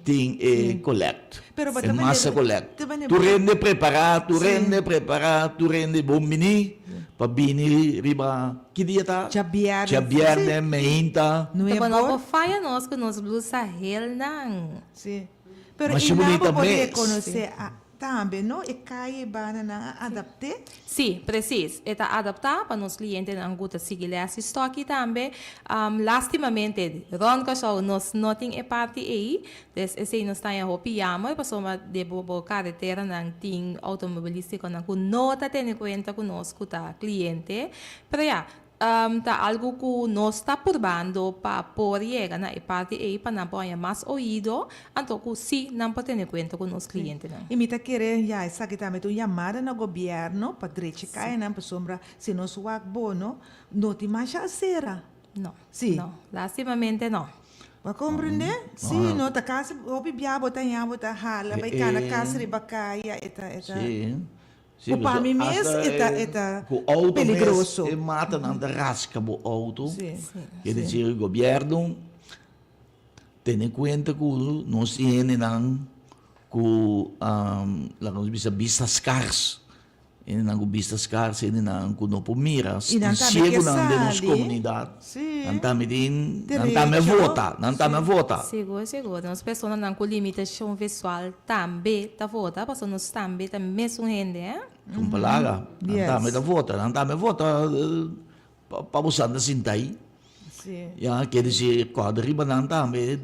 tin e kolèkt. E masa kolèkt. Tur hende prepará, tur hende prepará, tur hende bon biní pa bini riba ki dia ta? Djabièrnè. Djabièrnè mehinta. Ta bo no por faya nos ku nos blusa helnan. Sí. Pero i nan bo por rekonosé tambe, no? E kaya i bananan a adapt'é? Sí, presis. E ta adaptá pa nos klientenan ku ta sigui lès i stòki tambe. Lástimamente, rònt Kòrsou nos no tin e parti ei. Des esei nos ta haña hopi yammer pasobra den bo bo kareteranan tin outomobilístikonan ku no ta tene kuenta ku nos ku ta kliente. Pero ya, Ta algu ku nos ta purbando pa por yega na e parti ei pa nan por haña mas oido, anto ku sí nan por tene kuenta ku nos klientenan. I mi ta kere ya esaki tambe ta un yamada na gobièrnu pa drecha e kayanan pasobra si nos wak bono no tin masha asera. No, Sí. no, lastimamente no. Bo a komprendé? Sí, no ta kasi hopi bia bo ta haña bo ta hala bai kana kas riba kaya e ta e ta. Sí. Sí, Ku pa mi mes e ta e ta ku auto peligroso. mes e matanan ta raska bo auto. Sí. Ke desir gobierno tene kuenta ku nos tin hendenan ku laga nos bisa bista skars. Hendenan ku bista skars, hendenan ku no por mira, I nan tambe ke siegunan den nos sali. komunidat, Sí. nan tambe tin, nan tambe a Derecho. vota, nan tambe a vota. Sigur, sigur. Nos personanan ku limitashon visual tambe ta vota, pasobra nos tambe ta mesun hende, eh. Kon palabra, nan Yes. tambe ta vota, nan tambe a vota pa pa bo santa sinta ei. Sí. Ya, ke disi kòrda riba nan tambe,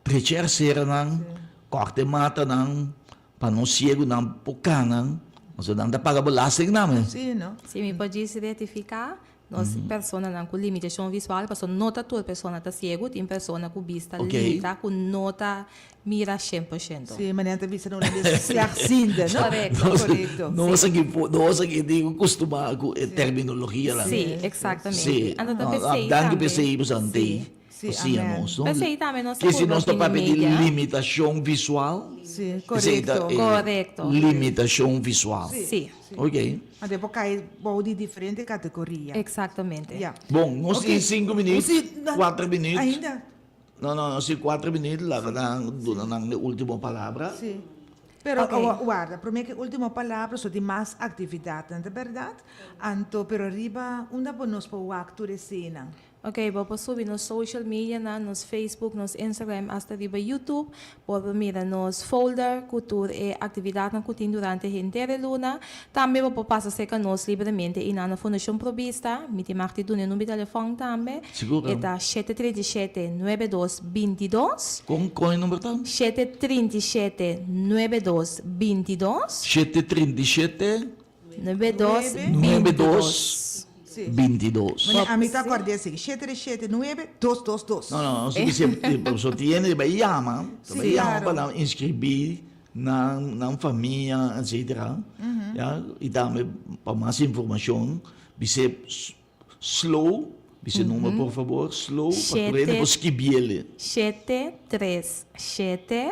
trecha erseranan, kòrta e matanan, Pa nos siegunan por kana, pasobra nan ta paga belasting nan. Sí, no? Si mi por djis rectifica, nos personanan cu limitacion visual, pasobra no ta tur persona ta ciego, tin persona cu bista limita cu no ta mira shen por shento. Sí, manera ta bisa na holandes slechtziende, no? Correcto. Correcto. Nos aki nos aki tin cu custuma cu e terminologianan. Sí, exactamente. Sí. Anto ta pesey tambe. Danki pesey boso tei. Sí, Asina amen. nos, no? P'esei tambe nos ta Ke si purba nos ta opini papia di media. limitashon visual, Sí, esei ta korekto. e Korekto. limitashon visual. Sí. Ok. Anto e por kai bou di diferente kategoria. Eksaktamente. Ya. Bon, nos Ok. tin sinku minuut, Sí, na- kuater minuut. Ainda. No, no, nos tin kuater minuut, laga nan duna nan e ultimo palabra. Sí. Pero Ok. awa- warda, promé ku e último palabra, so tin mas aktividatnan, ta bèrdat? Anto, pero riba unda bo nos por wak tur eseinan? Ok, bo por subi nos social medianan, nos Facebook, nos Instagram, hasta riba YouTube. Bo por mira nos folder ku tur e aktividatnan ku tin durante henter e luna. Tambe bo por pasa serka nos libremente i na na Fundashon Provista. Mi tin mag di duna e number di telefòn tambe. Sigur. E ta 737 92 22. Kon, kon e number ta? 737 92 22. 737 92 92 Sí. 22. Mane, ami ta acorda esaki. Shete de shete, nuebe, dos, dos, dos. No, no, si si so tiene ba llama, Sí, ba llama claro. pa nan inscribir nan nan famia, etcétera. Ya, y tambe pa mas informacion, bis'e slow, bis'e number por favor, slow, pa tur hende por skibiele. Shete, tres, shete,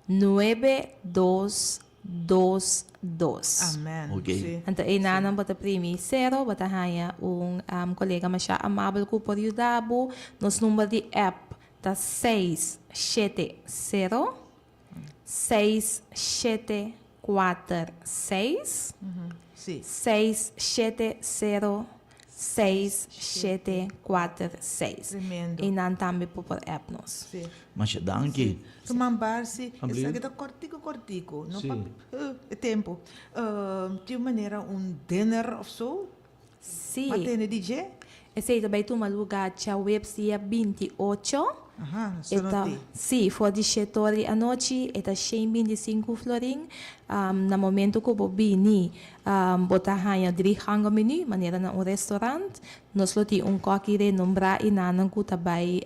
nuebe, dos, dos, dos. Amen. Ok. Sí. Anto einanan bo ta primi sero, bo ta haña un kolega masha amabel ku por yuda bo. Nos number di app ta seis shete sero, seis shete kuater seis, Sí. seis shete sero, Seis, shete, kuater, seis. Tremendo. I nan tambe por por app nos. Sí. Masha danki. Ruman Barsi, Abrir. esaki ta kortiku kortiku, no Sí. papi, e tempu. Tin un manera un dinner of so? Sí. Bo a tende di dje? Esei ta bai tuma luga djaweps dia 28. Aha, E so no ta, tin. sí, for di shete or di anochi, e ta shen 25 florin. Na momento ku bo bini, Bo ta haña dri ganga menu, manera na un restaurant. Nos lo tin un kòki renombrá i nannan ku ta bai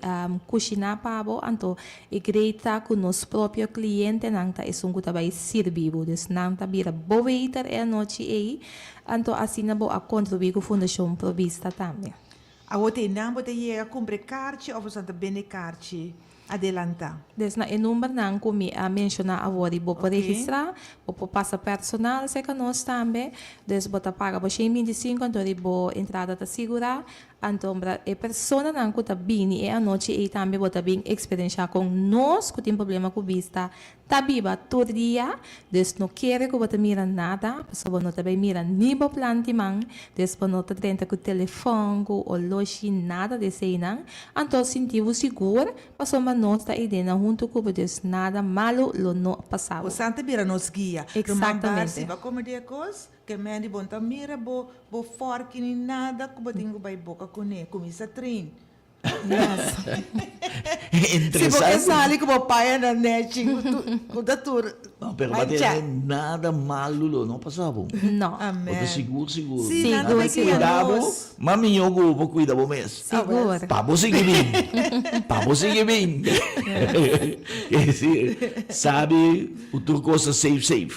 kushiná pa bo. Anto e great ta ku nos propio klientenan ta esun ku ta bai sirbi bo. Dus nan ta bira bo waiter e anochi ei. Anto asina bo a kontribuí ku Fundashon Pro Bista tambe. Awor te nan bo ta yega kumpra e karchi òf boso ta bende karchi adelantá? Des na e numbernan ku mi a menshoná awor i bo por Ok. registrá, bo por pasa personal serka nos tambe. Des bo ta paga bo shen 25 anto di bo entrada ta sigurá. Anto bra e personanan ku ta bini e anochi ei tambe bo ta bin eksperenshá kon nos ku tin problema ku bista Ta biba tur dia, dus no kere ku bo ta mira nada, pasobra bo no ta bai mira ni bo planti man, dus bo no ta drenta ku telefòn, ku oloshi, nada di eseinan. Anto sinti bo sigur, pasobra nos ta eidennan huntu ku bo, dus nada malu lo no pasa bo. Bo san ta bira nos guia. Ruman Exactamente. Barsi, bo a kome di e kos? Ke men di bo no ta mira bo bo fòrki ni nada ku bo tin ku bai boka kuné. Kuminsá train. Si bo ke sali ku bo paña na nechi ku ta tur. No, pero ba tene nada malu lo no pasa bo. No. Amen. Bo ta sigur sigur. Si, nan ta Sigur, guia Cuida bo, nos. ma miyo ku bo cuida bo mes. Sigur. Pa bo sigui bin. Pa bo sigui bin. Si, sabi ku tur kos ta safe safe.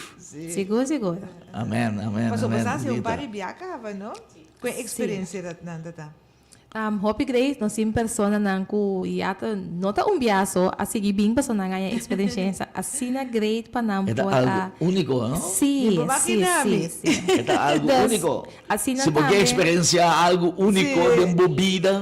Sigur sigur. Amen, amen, Pasobra amen. bo sa hasi un Bunita. par di bia kaba, no? Ku e eksperensia dat nan ta ta. Hopi Grace, nos tin personanan ku ya ta no ta un biaso a sigui bin pasobra nan haña experiencia asina great pa nan E ta por a algo úniko, no? Sí, Mi por sí, makina sí, mi. sí. E ta algo Dus, úniko. asina Si bo ke tambe experiencia algo úniko Sí. den bo bida,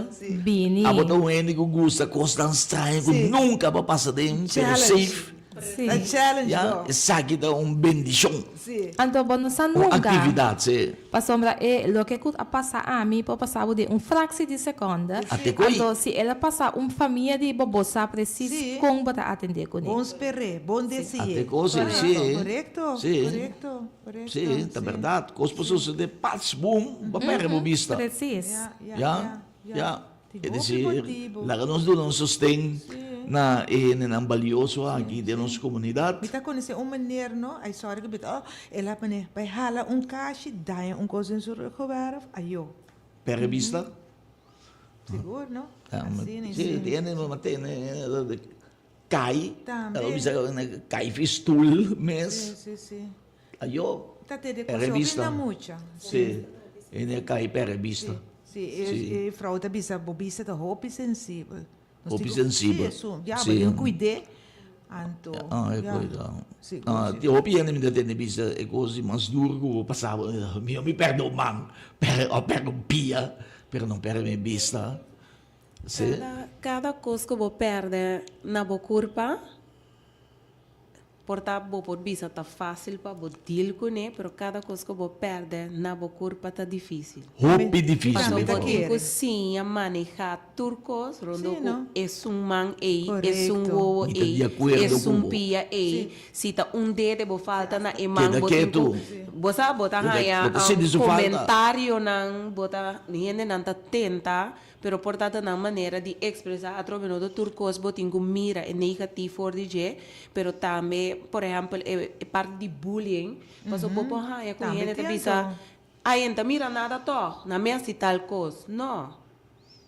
bini. abo ta un hende ku gusta kosnan straño ku Sí. nunka bo a pasa den, pero Challenge. safe. Sí. Ta challenge Ya, go. esaki ta un bendishon. Sí. Anto bo no sa Un nunka. aktividat, sí. Pasobra e loke ku a pasa ami por pasa bo den un fraksie di sekonde. Ate ko'i. Anto si el a pasa un famia di bo, bo sa presis Sí. kon bo ta atendé kuné. Bon sper'é, bon desi'é. Ate kos, sí. Korekto, korekto, Sí. korekto, korekto. Sí, ta bèrdat. Kos por sosodé pats, bum, bo pèrdè bo bista. Presis. Ya, ya, Ya, ya, ya. ya. Tin E hopi desir, motibu. laga nos duna un sosten na e hendenan balioso aki den nos komunidat. Mi ta konosé un meneer no, ay sorry ku mi ta, oh, el a pone bai hala un kashi, daña un kos den su ruggenwerf, ayo. Perde bista? Sigur no? Asina, Sí, sí. tin hende no tene kai, Tambe. el a bisa kai fi stoel mes. Sí, sí, sí. Ayo, Ta te de e kos revista. hopi na mucha. Sí, hende a kai p'e revista. Sí, e Sí. e vrouw ta bisa bo bista ta hopi sensibel. Nos Hopi tin ku- sensibel. Sí, esun. Ya, Sí. bo tin kuid'é. Anto, Ah, e ya. kuida. Sigur, Ah, sigur. tin hopi hende mi ta tende bisa e kos di mas duru ku bo pasa bo, mi mi pèrdè un man, pèrdè òf pèrdè un pia, pero no pèrdè mi bista. Sí. Kada, kada kos ku bo pèrdè na bo kurpa, Por ta bo por bisa ta fácil pa bo deal kuné, pero kada kos ku bo pèrdè na bo kurpa ta difísil. Hopi difísil. Pasobra Tambe ta bo tin ku kere. siña manehá tur kos rondó Sí, ku no? esun man ei, esun Korekto. wowo Mi ta ei, di akuerdo ku esun bo. pia ei. Si ta un dede bo falta na e man Keda bo tin ku ketu. bo sa bo ta Bo ta haña bo ta sinti su falta. komentarionan, bo ta hendenan ta tenta. Pero por ta ta nan manera di expresa atrobe no ta tur cos bo tin cu mira e negatief for di dje, pero tambe por ehempel e e parti di bullying, paso bo por haya cu Tambe hende ta tin bisa anto. ay en ta mira nada toch, nan mi haci tal cos, no.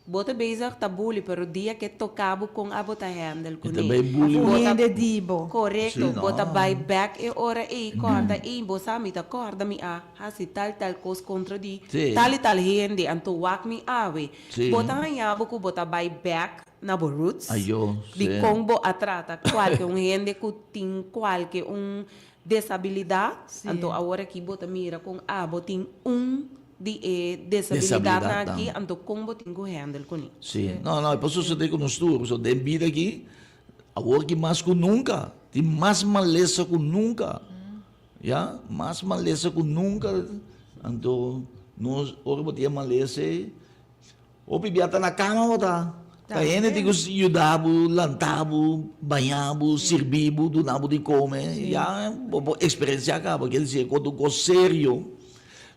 Bo ta bezig ta bully pero dia ke toca bo con abo ta handle E cune. ta bay bully Of bo. un hende di bo. Corecto, Sí, bo ta no. bay back e ora ey corda ey bo sa mi ta corda mi a. Hasi tal tal kos kontra di Sí. tal i tal hende, anto wak mi awe. Sí. Bo ta haña bo ku bo ta bai bèk na bo roots, Ayo, di sí. kon bo a trata kualke un hende ku tin kualke un desabilidat, Sí. anto awor aki bo ta mira kon abo tin un di e desabilidatnan Desabilidatnan. aki, anto kon bo tin ku handle kuné. Sí. No, no, e por sosodé ku nos tur, pasobra den bida aki, awor aki mas ku nunka, tin mas malesa ku nunka. Ya, mas malesa ku nunka, anto nos ora bo tin e malesa ei, hopi bia ta na kama bo ta. Ta hende tin ku yuda bo, lanta bo, baña bo, sirbi bo, duna bo di kome. Ya bo por eksperensiá kaba, kel disi e kos ta un kos serio.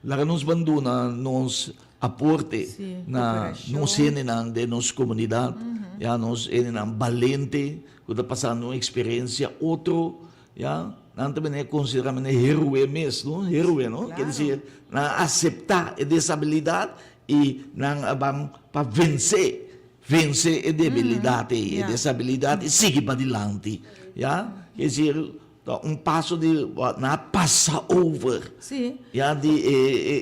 Laga nos ban duna nos aporte na nos hendenan den nos komunidat, ya nos hendenan balente ku ta pasando un eksperensia otro. Ya, nan ta bini konsiderá mene héroe mes, no? Héroe, no? Ker desir, nan a aseptá e desabilidat i nan a ban pa vensé, vense e debilidat ei, e desabilidat i sigui padilanti. Ya, ker desir, ta un paso di, nan a pasa over, ya, di e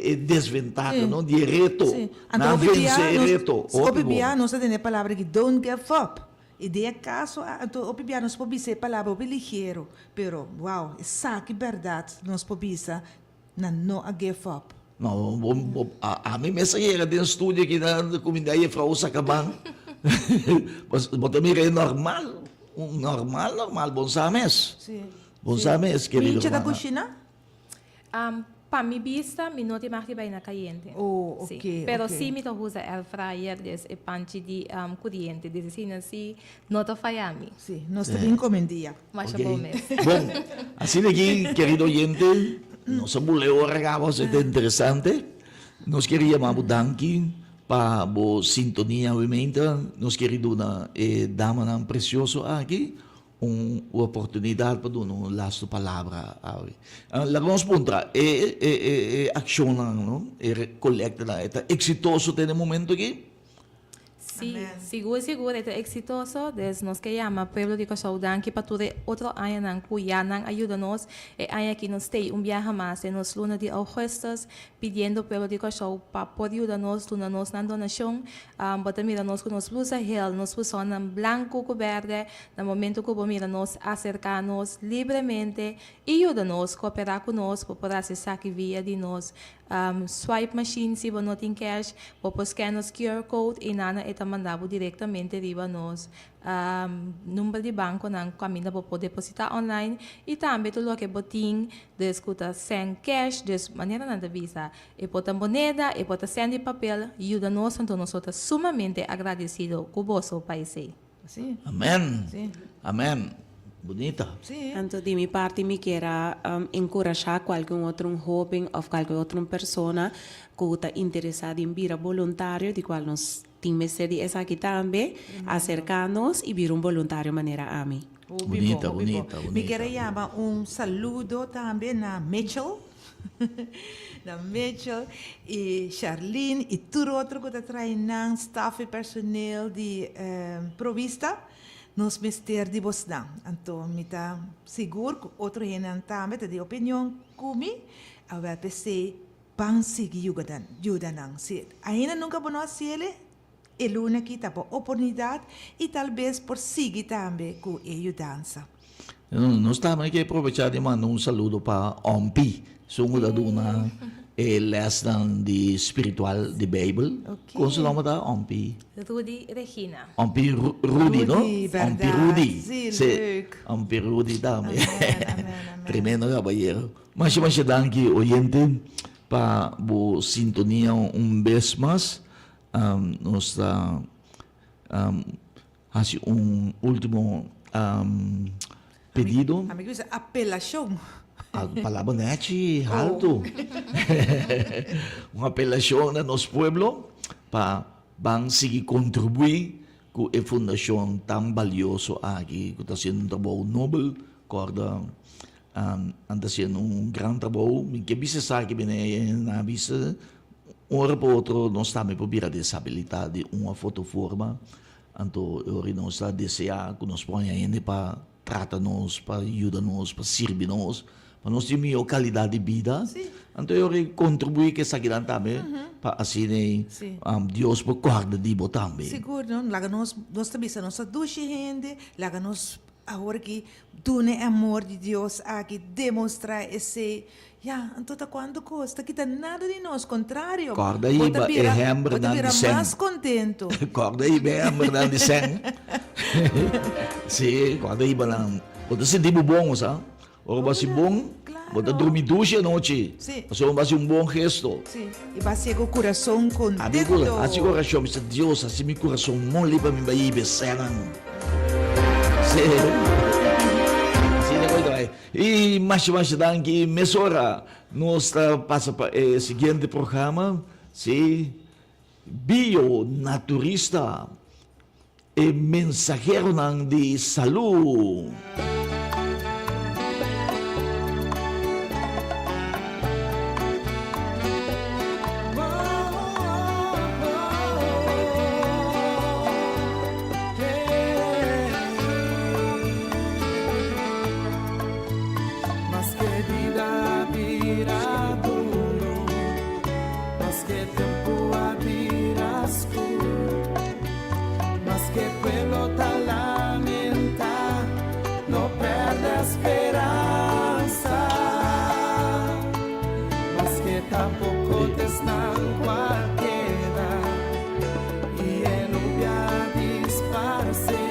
e desventaha, no? Di e reto. Nan a vense e reto. Hopi bia nos ta tende e palabra aki, don't give up. I den e kaso a anto hopi bia nos por bisa e palabra hopi ligero, pero wow, esaki bèrdat nos por bisa nan no a give up. No, bo, bo, a, ami mes a yega den studio aki na kuminda jefrou Sakaban. Bo ta mira e normal, un normal, normal, bon sa mes. Sí. Bon sa mes, kerido Mincha ta hermana. kushina? Pa mi bista mi no tin mag di bai na kayente. Oh, Sí. ok, Pero ok. sí mi ta usa air fryer, des e panchi di kuriente. Des asina sí no ta faya mi. Sí, nos ta bin comendia. Masha Ok. bon mes. Bon, asina aki, kerido oyente, nos a bule ora kaba, esei ta interesante. Nos kier yama bo danki pa bo sintonia obviamente. Nos kier duna e damanan precioso aki Un oportunidat pa duna un lastu palabra awe. Laga nos puntra, e e e akshonnan, no, e kolektanan, e ta eksitoso te na e momento aki? Sí, sigur sigur e ta eksitoso. Des nos ke yama pueblo di Kòrsou danki pa tur e otro añanan ku ya nan a yuda nos. E aña aki nos stay un biaha mas den nos luna di ougùstus pidiendo pueblo di Kòrsou pa por yuda nos duna nos nan donashon. Bo ta mira nos ku nos blusa hel, nos buzonnan blanku ku bèrdè. Na momento ku bo mira nos, aserká nos libremente i yuda nos, kooperá ku nos pa por hasi esaki via di nos. Swipe machine si bo no tin cash, bo por scan nos QR code y nana e ta manda bo directamente riba nos number di banconan caminda bo por deposita online y tambe tur loke bo tin dus cu ta send cash, dus manera nan ta bisa e por ta moneda, e por ta send di papel, yuda nos anto nos lo ta sumamente agradecido cu boso pa esey. Sí. Amen. Sí. Amen. Bunita. Sí. Anto di mi parti mi kier a enkurashá kualke un otro un hóben òf kualke otro un persona ku ta interesá den bira boluntario, di kual nos tin mester di esaki tambe, aserká nos i bira un boluntario manera ami. Hopi bon, Bunita, hopi bon. bunita, Mi kier a bunita. yama un saludo tambe na Mitchell, na Mitchell i Charlene i tur otro ku ta trae nan staf i personeel di Provista. Nos mester di bosnan. Anto mi ta sigur ku otro hendenan tambe ta di opinion ku mi. Awel p'esei ban sigui yuda nan. Si ainda nunka bo no a hasiel, e luna aki ta bo oportunidat i tal bes por sigui tambe ku e yudansa. Nos tambe ke aprovechá di manda un saludo pa Ompi, esun ku ta duna e lèsnan di spiritual di Beibel. Kon su nòmber ta, Ompi? Rudy Regina. Ompi Rudy, no? Rudy, bèrdat. Ompi Rudy. Sí, Sí, leuk. Ompi Rudy tambe. Amen, amen, amen. Tremendo kabayero. Masha, masha danki, oyente, pa bo sintonia un bes mas. Nos ta Hasi un ultimo pedido. Ami ke bisa apelashon. Palabra nechi haltu. Un apelashon na nos pueblo pa ban sigui kontribuí ku e fundashon tan balioso aki ku ta hasiendo un trabou nobel. Kòrda nan ta hasiendo un gran trabou. Mi ke bisa esaki bini nan a bisa un ora pa otro nos tambe por bira deshabilitá di un òf otro forma. Anto e ora nos ta deseá ku nos por haña hende pa trata nos, pa yuda nos, pa sirbi nos, pa nos tin mihó kalidat di bida. Anto e ora kontribuí ku esakinan tambe pa asina Dios por kòrda di bo tambe. Sigur, no? Laga nos, nos ta bisa nos ta dushi hende, laga nos awor aki duna e amor di Dios aki, demostrá esei. Ya, anto ta cuanto cos ta kita nada di nos, contrario, Corda bo ta hiba e bira, bo ta hembernan bira di sèn. mas contento. Corda hiba e hembernan di sèn. Sí, corda hiba nan. Bo ta sinti bo bon, sa. Ora bo hasi bon, bo ta Claro. drumi dushi anochi. Sí. Pasobra bo hasi un bon gesto. Sí, i bo hasié cu curason Abi cu contento. hasi oracion, bisa Dios, hasi mi curason moli pa mi bai hiba e sènnan. Sí. Asina cu ta bai. Y masha masha danki mesora nos ta pasa pa e siguiente programa si Bio Naturista e mensaheronan di salud. Maske bida a bira duro, maske tempu a bira skur, maske pueblo ta lamenta, no perde speransa. Maske tampoco t'esnan cu a keda. I e nubia a disparsé.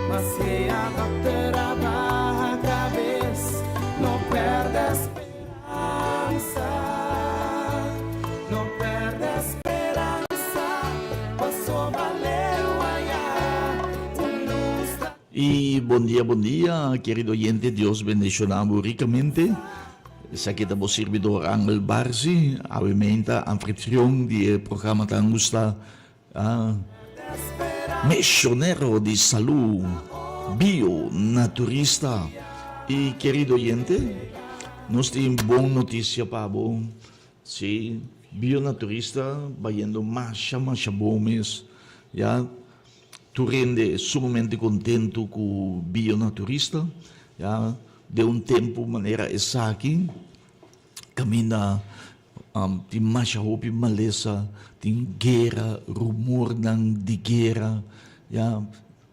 Ma si a dòkter a baha kabes, no pèrdè speransa. No pèrdè speransa, pasobra leu ayá un lus ta. Y bon dia bon dia querido oyente Dios bendiciona bo ricamente esaki ta bo sirbidor Angel Barzi awe meinta anfitrion di e programa tan gusta Misionero di Salud Bio Naturista y querido oyente nos tin bon noticia pa bo si Bio Naturista bayendo masha masha bon mes ya. Tur hende sumamente kontentu ku Bionaturista, ya, den un tempu manera esaki kaminda tin masha hopi malesa, tin guera, rumornan di guera, ya,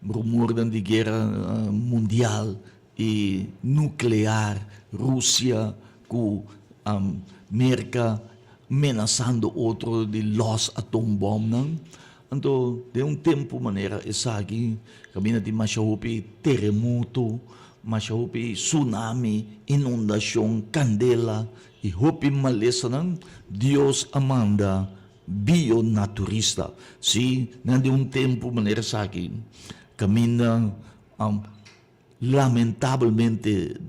rumornan di guera mundial i nuklear, Rusia ku. Merka menasando otro di lòs atoombòmnan. Anto den un tempu manera esaki kaminda tin masha hopi teremoto, masha hopi tsunami, inundashon, kandela i hopi malesanan, Dios a manda bionaturista. Sí, nan den un tempu manera esaki kaminda Lamentabelmente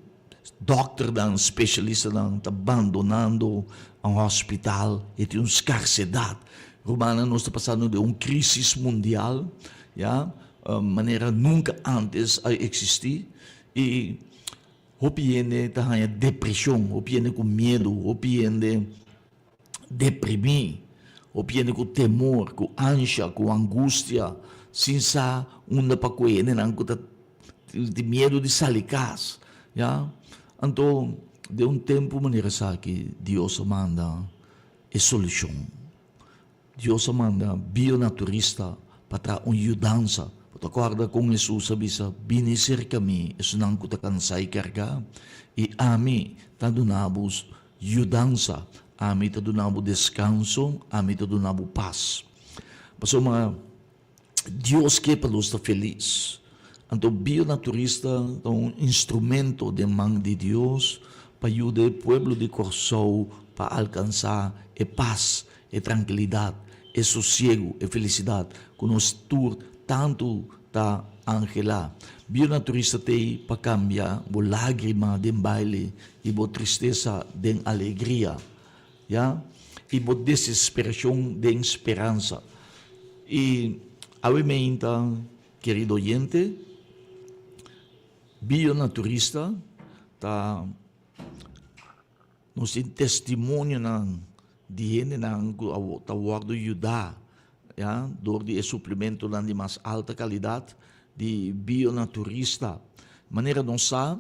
dokternan, specialistanan ta bandonando un hospital y tin un scarsedad. Rumannan nos ta pasando den un crisis mundial ya manera nunca antes a existi y hopi hende ta haña depresion, hopi hende cu miedo, hopi hende deprimí, hopi hende ku temor, ku ansha, ku angustia, sin sa unda pa kue, hendenan ku ta tin miedu di sali kas, ya. Anto den un tempu manera esaki Dios a manda e solushon. Dios a manda bionaturista pa traha un yudansa. Bo ta kòrda kon Hesus a bisa, Bini serka mi, esunnan ku ta kansá i kargá, i ami ta duna bo yudansa, ami ta duna bo deskanso, ami ta duna bo pas. Pasobra Dios ke pa nos ta felis. Anto bionaturista ta un instrumento den man di Dios pa yuda e pueblo di Kòrsou pa alkansá e pas, e trankilidat, e sosiegu, e felisidat ku nos tur tantu ta anhelá. Bionaturista t'ei pa kambia bo lágrima den baile i bo tristesa den alegria. Ya, i bo desesperashon den speransa. I awe meinta, kerido oyente, bionaturista ta nos tin testimonionan di hendenan ku ta wòrdu yudá, ya, dor di e suplementonan di mas alta kalidat di bionaturista. Manera nos sa,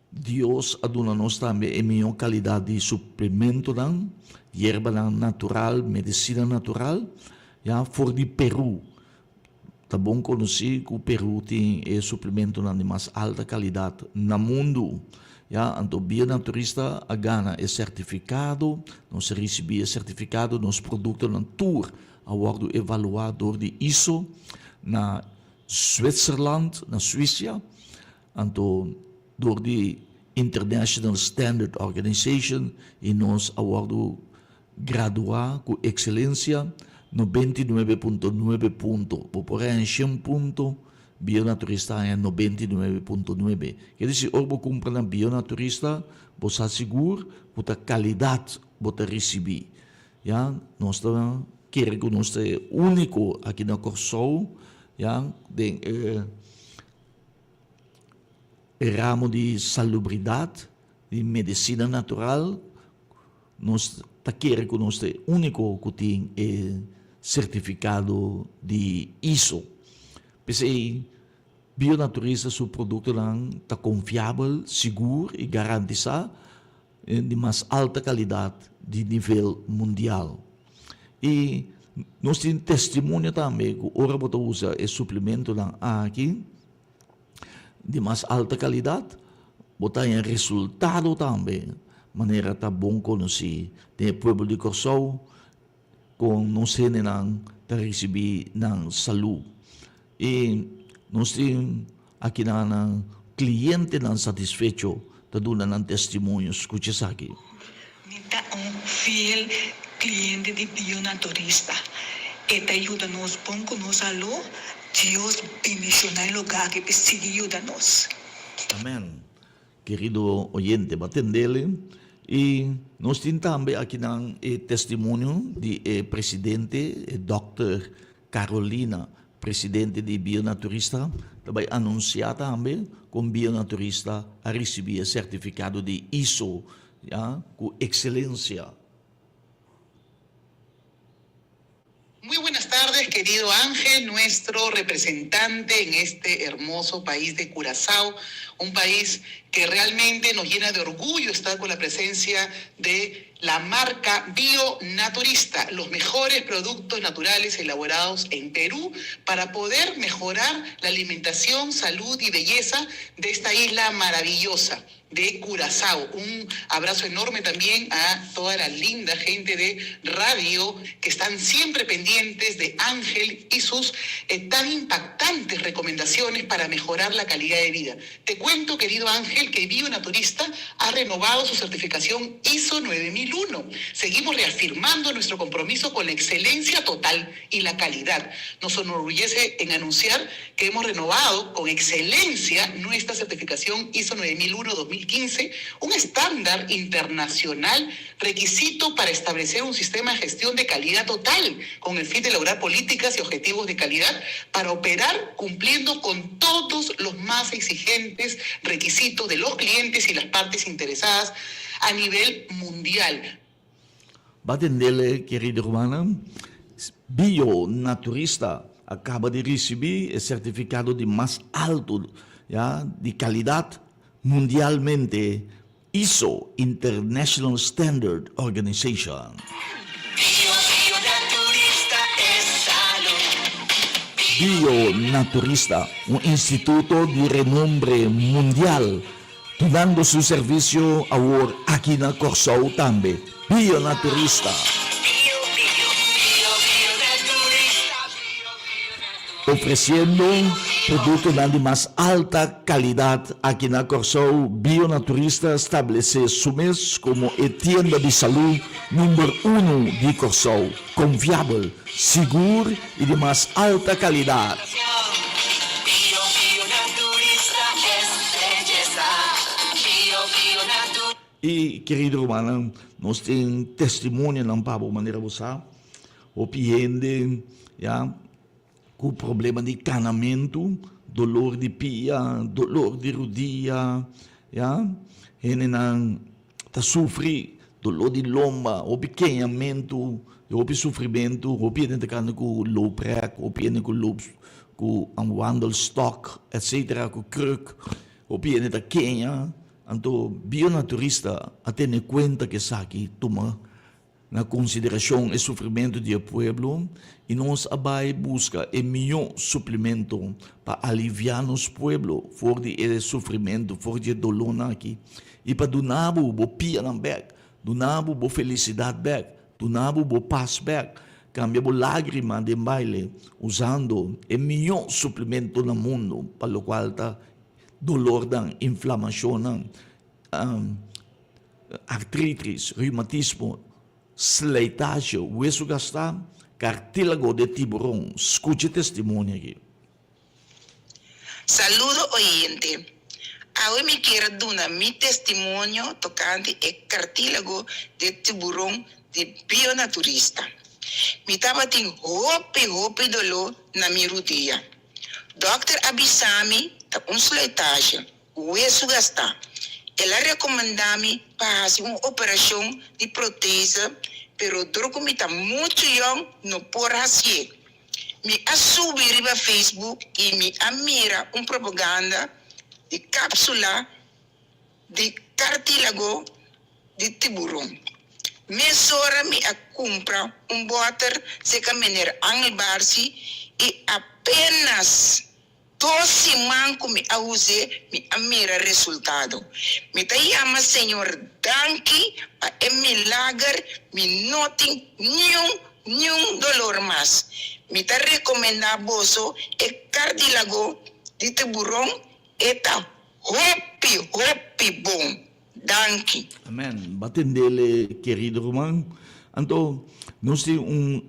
Dios a duna nos tambe e mihó kalidat di suplementonan, yerbanan natural, medisina natural, ya, for di Perú. Ta bon konosí ku Perú tin e suplementonan di mas alta kalidat na mundu, ya. Anto Bionaturista a gana e sertifikado, nos a risibí e sertifikado, nos produktonan tur a wòrdu evaluá dor di ISO na Zwitserland, na Suisia. Anto dor di International Standard Organization i nos a wòrdu graduá ku ekselensia, 99.9 punto. Bo por haña shen punto, Bionaturista haña 99.9. Ke disi ora bo kumpra na Bionaturista bo sa sigur ku ta kalidat bo ta risibí. Ya, nos ta kere ku nos ta e úniko aki na Kòrsou, ya, den e. E ramo di salubridat, di medisina natural, nos ta kere ku nos ta e úniko ku tin e sertifikado di ISO. P'esei Bionaturista su produktonan ta konfiabel, sigur i garantisá di mas alta kalidat di nivel mundial. I nos tin testimonio tambe ku ora bo ta usa e suplementonan aki di mas alta kalidat, bo ta haña resultado tambe manera ta bon konosí den e pueblo di Kòrsou kon nos hendenan ta risibí nan salú. I nos tin akinan nan klientenan satisfecho ta duna nan testimonio. Skucha esaki. Mi ta un fiel kliente di Bionaturista. E ta yuda nos bon ku nos salú. Dios bendishoná e lugá aki pa e sigui yuda nos. Amen. Kerido oyente, bo a tendele. I nos tin tambe akinan e testimonio di e presidente, e dòkter Carolina, presidente di Bionaturista, ta bai anunsiá tambe kon Bionaturista a risibí e sertifikado di ISO, ya, ku ekselensia. Muy buenas tardes, querido Ángel, nuestro representante en este hermoso país de Curazao, un país Que realmente nos llena de orgullo estar con la presencia de la marca Bionaturista, los mejores productos naturales elaborados en Perú para poder mejorar la alimentación, salud y belleza de esta isla maravillosa de Curazao. Un abrazo enorme también a toda la linda gente de radio que están siempre pendientes de Ángel y sus eh, tan impactantes recomendaciones para mejorar la calidad de vida. Te cuento, querido Ángel, que Bionaturista ha renovado su certificación ISO 9001. Seguimos reafirmando nuestro compromiso con la excelencia total y la calidad. Nos enorgullece en anunciar que hemos renovado con excelencia nuestra certificación ISO 9001-2015, un estándar internacional requisito para establecer un sistema de gestión de calidad total con el fin de lograr políticas y objetivos de calidad para operar cumpliendo con todos los más exigentes requisitos de los clientes y las partes interesadas a nivel mundial. Bo a tendele, kerido rumannan. Bio Naturista a kaba di risibí e sertifikado di mas altu, ya, di kalidat mundialmente, ISO, International Standard Organization. Bio Naturista, un instituto di renombre mundial, dunando su servisio awor aki na Kòrsou tambe. Bio Naturista. Ofresiendo produktonan di mas alta kalidat aki na Kòrsou, Bio Naturista stablesé su mes komo e tienda di salú number unu di Kòrsou, konfiabel, sigur i di mas alta kalidat. I kerido rumannan, nos tin testimonionan pa bo manera bo sa. Hopi hende ya ku problema di kanamentu, dolor di pia, dolor di rudia, ya, hendenan ta sufri dolor di lomba, hopi keñamentu, hopi sufrimentu, hopi hende ta kanda ku looprek, hopi hende ku loop ku un wandelstok, etcetera, ku kruk, hopi hende ta keña. Anto bionaturista a tene kuenta ku esaki tuma na konsiderashon e sufrimentu di e pueblo i nos a bai buska e mihó suplemento pa aliviá nos pueblo for di e sufrimentu, for di e dolónan aki i pa duna bo bo pianan bèk, duna bo bo felisidat bèk, duna bo bo pas bèk, kambia bo lágrima den baile usando e mihó suplemento na mundu pa lokual ta dolornan, inflamashonnan, artritis, reumatismo, slijtage, wesu gastá, kartílago de tiburon. Skucha e testimonio aki. Saludo oyente. Awe mi kier duna mi testimonio tocante e cartílago de tiburon di Bionaturista. Mi tabatin hopi hopi dolor na mi rudia. Dokter a bisa mi ta un slijtage, wesu gastá. El a rekomendá mi pa hasi un operashon di protese, pero dor ku mi ta muchu yòn no por hasié. Mi a subi riba Facebook i mi a mira un propaganda di kápsula di kartílago di tiburon. Mesora mi a kumpra un bòter serka mener Angel Barsi i apenas dos siman ku mi a us'é mi a mira resultado. Mi ta yama Señor danki pa e milager, mi no tin niun niun dolor mas. Mi ta rekomendá boso e kartílago di tiburon, e ta hopi hopi bon. Danki. Amen. Bo a tendele kerido ruman. Anto nos tin un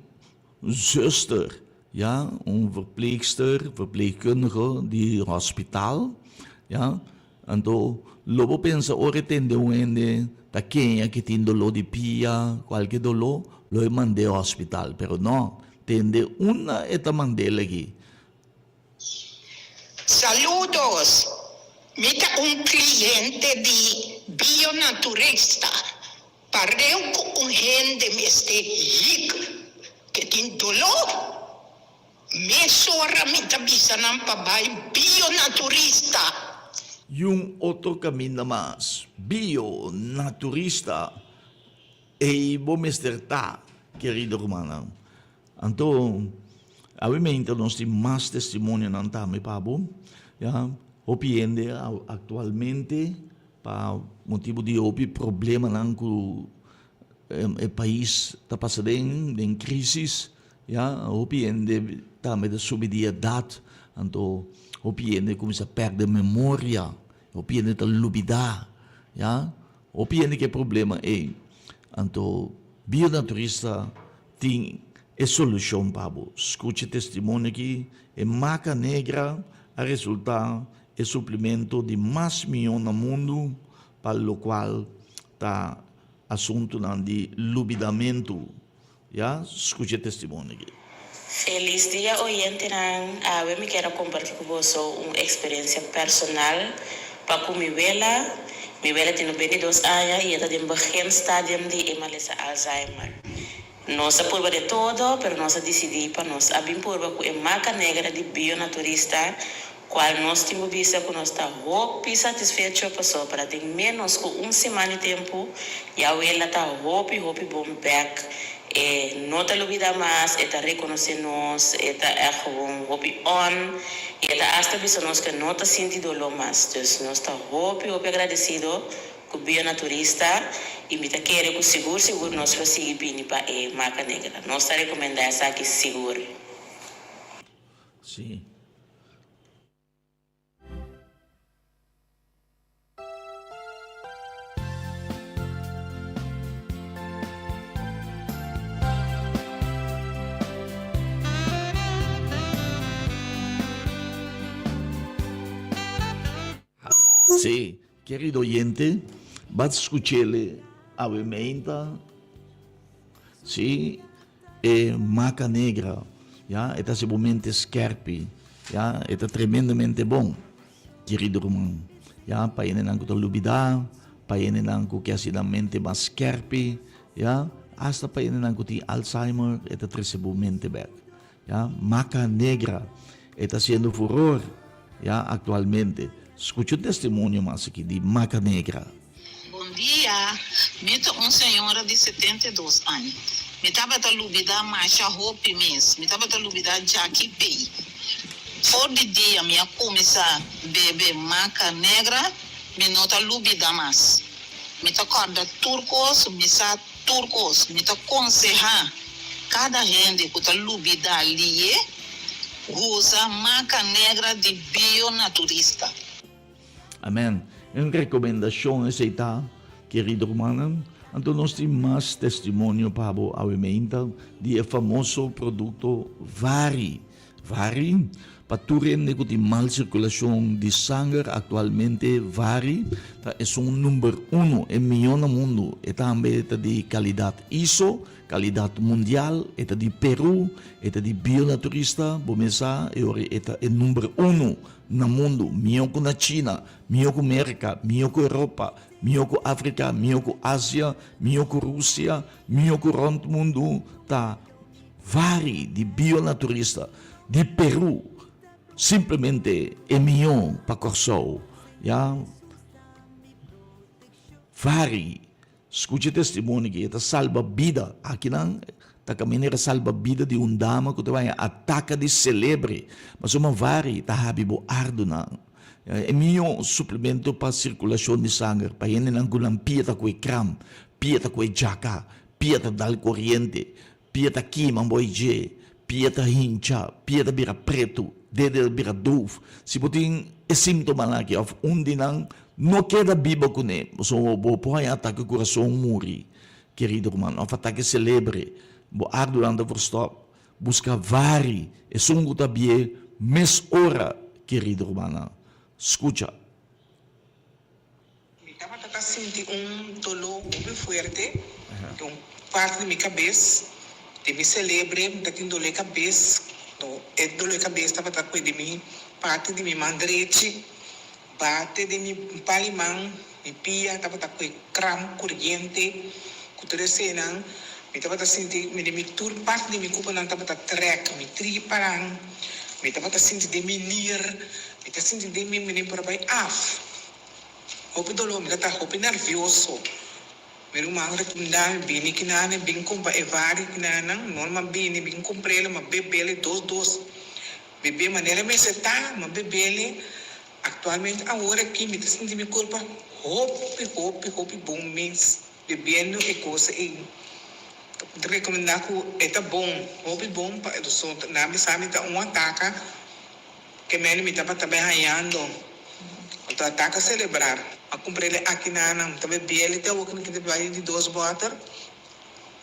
zuster, ya, un verpleegster, verpleegkundige di hospital, ya. Anto lo bo pensa ora e tende un hende ta keña ki tin doló di pia, kualke doló, lo e mand'é hospital. Pero no, tende unda e ta mand'el aki. Saludos! Mi ta un cliente di Bionaturista. Pareu cu un hende mester hik ke tin dolor, mesora mi ta bisa nan pa bai Bionaturista. Yun otro kaminda mas. Bio naturista ei bo mester ta, kerido rumannan. Anto, awe meinta nos tin mas testimonionan tambe pa bo. Ya, hopi hende aktualmente pa motibu di hopi problemanan ku e pais ta pasa den, den krisis, ya, hopi hende tambe ta subi di edat, anto hopi hende kuminsá pèrdè memoria, hopi hende ta lubidá, ya, hopi hende ku e problema ei. Anto bionaturista tin e solushon pa bo. Skucha e testimonio aki, E maca negra a resultá e suplemento di mas mihó na mundu pa lokual ta asuntunan di lubidamentu. Ya, skucha e testimonio aki. Felis dia oyentenan, awe mi kier a komparti ku boso un eksperensia personal pa ku mi wela. Mi wela tin 22 aña i e ta den begin stadium di e malesa Alzheimer. Nos a purba de todo, pero nos a disidí pa nos a bin purba ku e maca negra di Bionaturista, kual nos tin ku bisa ku nos ta hopi satisfecho pasobra den ménos ku un siman di tempu ya wela ta hopi hopi bon bèk. E no ta lubidá mas, e ta rekonosé nos, e ta ègt gewoon hopi on i e ta asta bisa nos ku e no ta sinti doló mas. Dus nos ta hopi hopi agradesido ku Bionaturista i mi ta kere ku sigur sigur nos lo sigui bini pa e Maca Negra. Nos ta rekomendá esaki sigur. Sí. Sí, querido oyente, bat scuchele awe meinta. Sí, e maca negra, ya, e ta haci bo mente skerpi, ya, e ta tremendamente bon, kerido ruman, ya, pa hendenan ku ta lubida, pa hendenan ku ke haci nan mente mas skerpi, ya, hasta pa hendenan ku tin Alzheimer, e ta trece bo mente bek, ya. Maca negra, e ta haciendo furor, ya, actualmente. Scucha un testimonio mas aki di maca negra. Bon dia, mi ta un señora di 72 aña. Mi tabata lubida masha hopi mes. Mi tabata lubida djaki pei. For di dia mi a cuminsa bebe maca negra, mi no ta lubida mas. Mi ta corda tur cos, mi sa tur cos. Mi ta conseha cada hende cu ta lubida lie, usa maca negra di Bionaturista. Amen. Un rekomendashon esei ta, kerido rumannan. Anto nos tin mas testimonio pa bo awe meinta di e famoso produkto Vari. Vari, pa tur hende ku tin mal sirkulashon di sanger aktualmente Vari ta esun number uno, e mihó na mundu. E tambe ta di kalidat ISO, Kalidat mundial, e ta di Peru, e ta di Bionaturista, bo mes sa, e ora e ta e number uno na mundu, mihó ku na China, mihó ku Merka, mihó ku Europa, mihó ku Afrika, mihó ku Asia, mihó ku Rusia, mihó ku rònt mundu, ta vari di Bionaturista di Peru, simplemente e mihó pa Kòrsou, ya, vari. Skucha e testimonio ki e ta salba bida. Akinan ta kaminda e ta salba bida di un dama ku ta baña ataka di selebre. Pasobra vari ta habi bo ardunan. E mihó suplemento pa sirkulashon di sanger pa hendenan ku nan pia ta kue kram, pia ta kue djaka, pia ta dal koriente, Pia ta kima bo dje, pia ta hincha, pia ta bira pretu, dede ta bira doof. Si bo tin e simptomanan aki of un di nan, no keda biba kuné, pasobra bo por haña atake kurason muri, kerido ruman, of atake selebre. Bo ardunan ta verstòp. Buska vari esun ku ta bié mes ora, kerido rumannan. Skucha. Mi tabata ta sinti un doló hopi fuerte den un parti di mi kabes, den mi selebre mi ta tin doló e kabes, no e doló e kabes tabata kue di mi parti di mi man drechi, bate den mi pal i man, mi pia tabata kue kram koriente ku tur esenan, mi tabata sinti mi den mi tur parti di mi kuponan tabata trèk, mi tripanan, mi tabata sinti den mi nir, mi ta sinti den mi mi por a bai af. Hopi doló, mi ta ta hopi nervioso. Mi ruman rekomendá mi bini kinan bin kumpra e vari kinanan. No m'a bini bin kumpr'el, m'a beb'el dos dos. Bebé manera mester ta, m'a beb'el. Aktualmente awor aki mi ta sinti mi kurpa hopi hopi hopi bon mes bebiendo e kos ei. Mi ta rekomendá ku e ta bon, hopi bon pa e nan bisa mi ta un ataka. Ke mende mi tabata bai hañando otro ataka selebrar. A kumpr'el aki na nan. Mi ta bebiel te awor ku mi ta bai di dos bòter.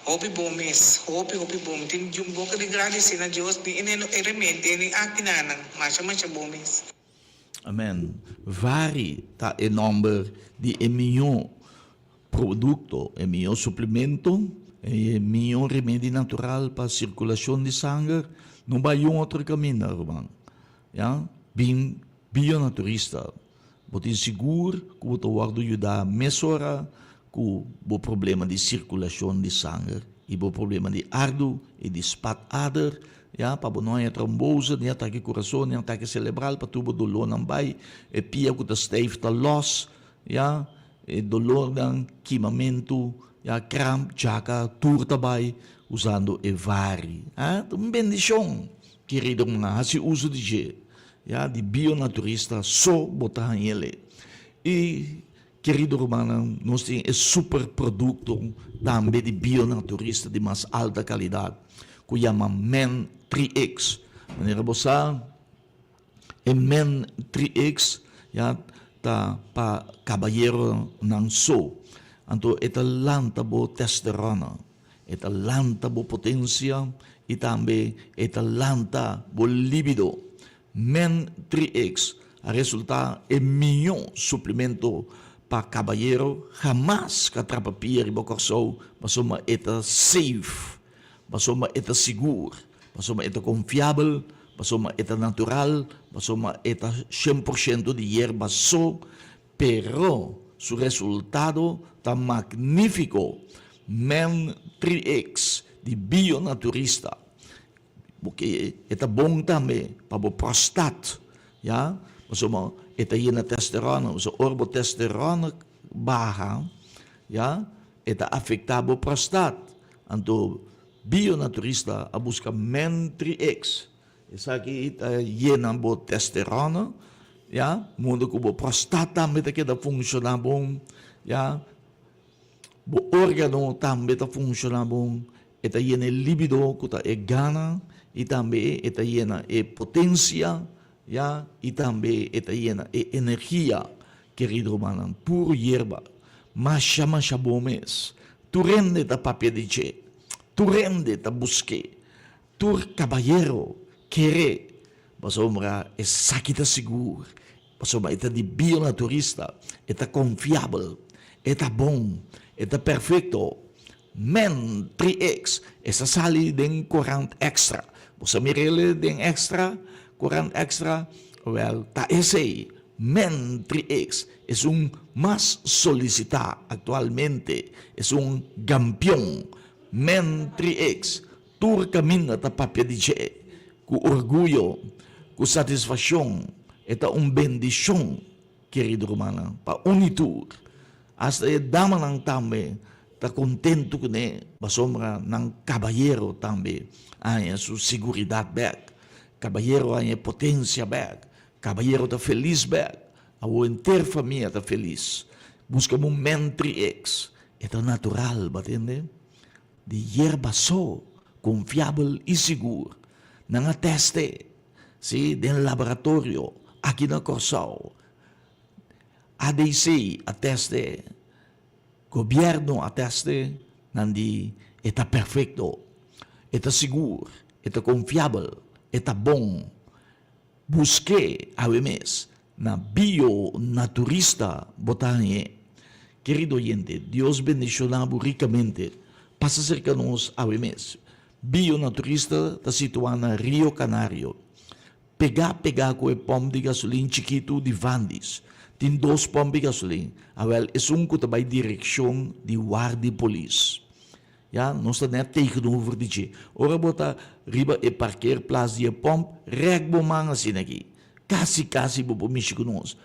Hopi bon mes. Hopi, hopi bon. Mi tin di un boka di gradisí na Dios ni e e remedi ni aki na nan. Masha, masha bon mes. Amen. Vari ta e nòmber di e mihó produkto, e mihó suplemento, e mihó remedi natural pa sirkulashon di sanger. No bai un otro kaminda, ruman. Ya, bin bionaturista. Bo tin sigur ku bo ta wòrdu yudá mesora ku bo problema di sirkulashon di sanger i bo problema di ardu i di spatader, ya, pa bo no haña trombose, ni atake kurason, ni atake selebral, pa tur bo dolónan bai, e pia ku ta stijf ta lòs, ya, e dolornan, kimamentu, ya, kramp, djaka, tur ta bai usando e vari. A, ta un bendishon, kerido ruman, hasi uso di dje. Ya, di bionaturista so bo ta hañ'el. I, kerido rumannan, nos tin e superproducto tambe di bionaturista di mas alta calidad cu yama Men 3X. Manera bo sa, e Men 3X ya ta pa cabayeronan so. Anto e ta lanta bo testosterona, e ta lanta bo potencia y tambe e ta lanta bo libido. Men 3X a resulta e miñó suplemento pa cabayero hamas ka trapa pia riba Kòrsou pasobra e ta safe, pasobra e ta sigur, pasobra e ta konfiabel, pasobra e ta natural, pasobra e ta shen por shento di yerba so, pero su resultado ta magnífiko. Men 3X di Bionaturista. Bo ke e ta bon tambe pa bo prostat, ya, pasobra e ta yena testosterona, pasobra ora bo testosterona baha, ya, e ta afekta bo prostat. Anto bionaturista a buska Mentrix, esaki ta yena bo testosterona, ya, modo ku bo prostat tambe ta keda funshoná bon, ya. Bo órgano tambe ta funshoná bon, e ta yena e libido ku ta e gana i tambe e ta yena e potensia, ya, i tambe e ta yena e energia. Kerido rumannan, puru yerba masha masha bon mes. Tur hende ta papia di dje, tur hende ta busk'é, tur kabayero kere, pasobra esaki ta sigur. Pasobra e ta di bionaturista, e ta konfiabel, e ta bon, e ta perfekto. Men 3X, e sa sali den korant Extra. Bo sa mir'el den Extra, korant Extra? Wèl, ta esei. Men 3X, esun mas solisitá aktualmente, esun gampion. Men 3X, Tur kaminda ta papia di dje ku orguyo, ku satisfakshon. E ta un bendishon, kerido rumannan, pa un i tur. Asta e damanan tambe ta kontentu kuné, pasobra nan kabayero tambe a haña su siguridat bèk, kabayero a haña e potensia bèk, kabayero ta felis bèk, awor henter famia ta felis. Buska bo mentri eks, e ta natural, bo a tende? Di yerba so, konfiabel i sigur. Nan a tèst'e, sí, den laboratorio aki na Kòrsou. ADC a tèst'e, gobièrnu a tèst'e, nan di e ta perfekto, e ta sigur, e ta konfiabel, e ta bon. Busk'é awe mes na Bionaturista bo ta hañ'é. Kerido oyente, Dios bendishoná bo rikamente. Pasa serka nos awe mes. Bionaturista ta situá na Rio Canario, pegá pegá ku e pòmp di gasolin chikitu di Vandis. Tin dos pòmp di gasolin, awèl esun ku ta bai direkshon di Wardi Polis. Ya, nos ta net tegenover di dje. Ora bo ta riba e parkeerplaats di e pomp, rek bo man asina aki. Kasi kasi bo por mishi ku nos.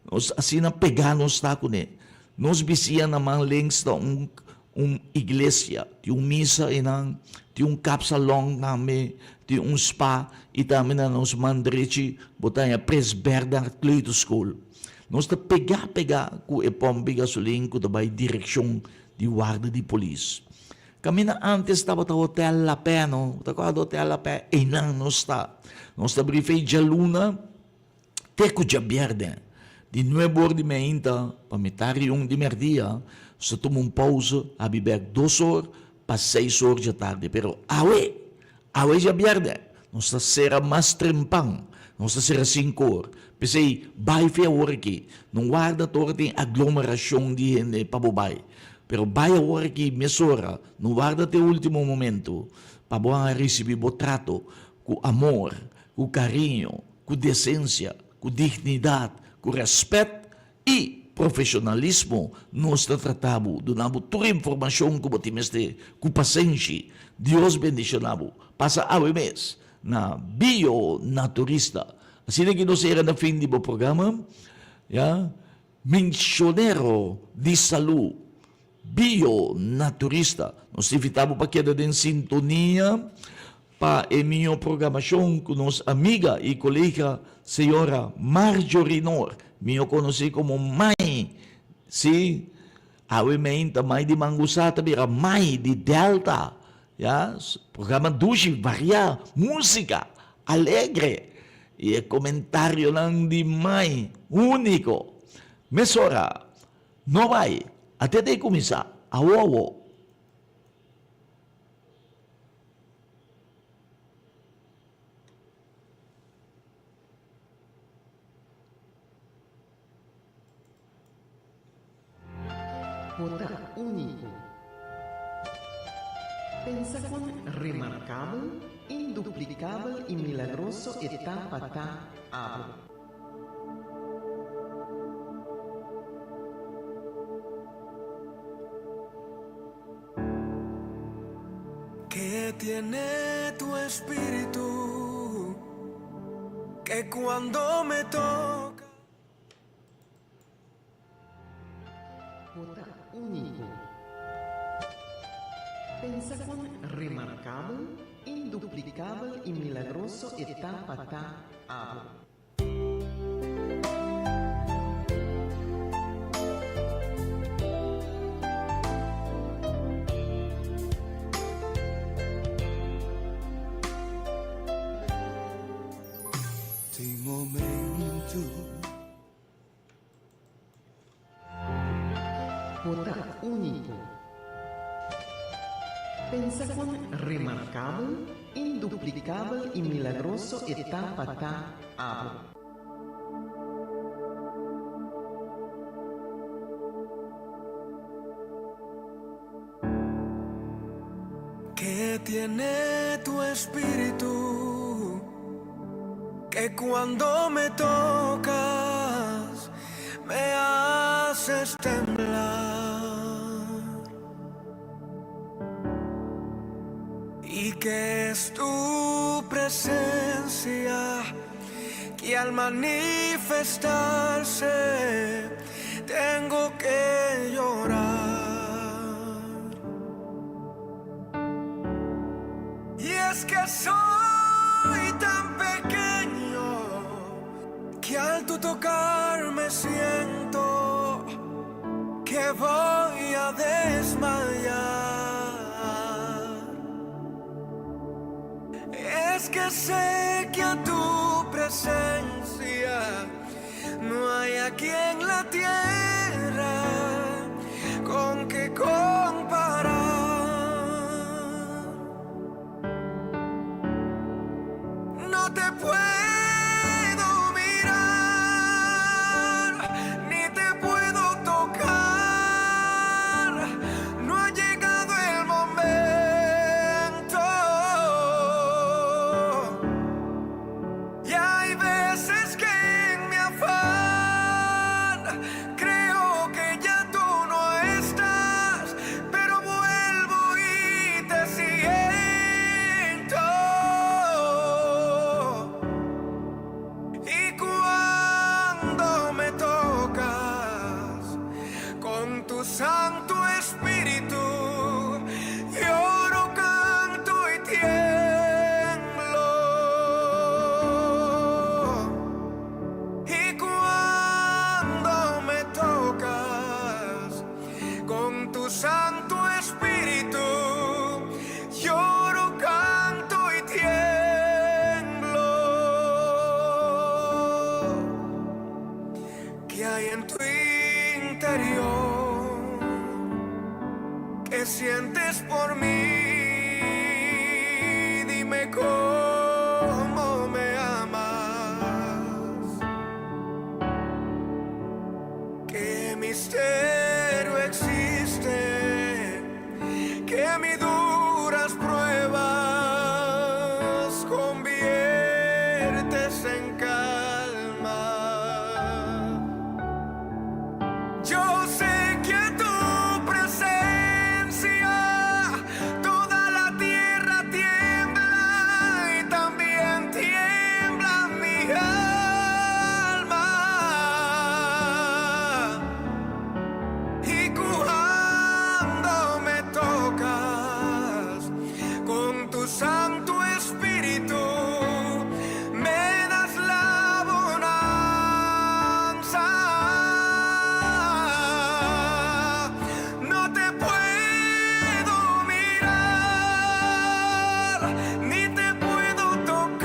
Nos asina pegá nos ta kuné. Nos bisia na man links ta un un iglesia, tin un misa einan, tin un kapsalon tambe, tin un spa i tambe na nos man drechi bo ta haña Prins Bernhard Kleuterschool. Nos ta pegá pegá ku e pòmp di gasolin ku ta bai direkshon di warda di polis. Kaminda ántes tabata Hotel La Pè no, bo ta kòrda Hotel La Pè? Einan nos ta. Nos ta bri fei djaluna. Te ku djabièrnè, di nuebe or di meinta pa mitar i un di mèrdia, nos ta tuma un pouze, habi bèk dos or pa seis or djatardi. Pero awe, awe djabièrnè, nos ta sera mas trempan, nos ta sera sinku or. P'esei, bai fi awor aki. No warda te ora tin aglomerashon di hende pa bo bai. Pero bai awor aki mesora, no warda te último momento pa bo a risibí bo trato ku amor, ku kariño, ku desensia, ku dignidat, ku rèspèt i profeshonalismo nos ta trata bo, duna bo tur informashon ku bo tin mester ku pasenshi. Dios bendishoná bo. Pasa awe mes na Bio Naturista. Asina ki nos yega na fin di bo programa, ya, Misionero di Salú, Bio Naturista. Nos ta invitá bo pa keda den sintonia pa e mihó programashon ku nos amiga i kolega señora Marjorie Noor, mihó konosí komo Mai. Sí, awe meinta Mai di Mangusá ta bira Mai di Delta. Ya, programa dushi, variá, músika alegre i e komentarionan di Mai úniko. Mesora, no bai, ate ta e kuminsá, awo awo. Bo ta úniko. Pensa kon remarkabel, induplikabel i milagroso e ta pa ta abo. Que tiene tu espíritu que cuando me toca. Bo ta úniko. Pensa kon remarkabel, induplikabel i milagroso e ta pa ta abo. Tin momento. Bo ta úniko. Pensa kon remarkabel, induplikabel i milagroso e ta pa ta abo. Que tiene tu espíritu que cuando me tocas me haces temblar y que es tu presencia que al manifestarse tengo que llorar. Y es que soy tan pequeño que al tu tocarme siento que voy a desmayar. Es que sé que a tu presencia no hay aquí en la tierra con que comparar. No te puedo mirar, ni te puedo tocar. No ha llegado el momento. Y hay veces que en mi afán creo. ¿Qué hay en tu interior? ¿Qué sientes por mí? Dime cómo me amas. ¿Qué misterio existe? Que mi duras pruebas conviertes en calma. Yo sé que a tu presencia toda la tierra tiembla y también tiembla mi alma. Y cuando me tocas con tu Santo Espíritu, me das la bonanza. No te puedo mirar, ni te puedo tocar.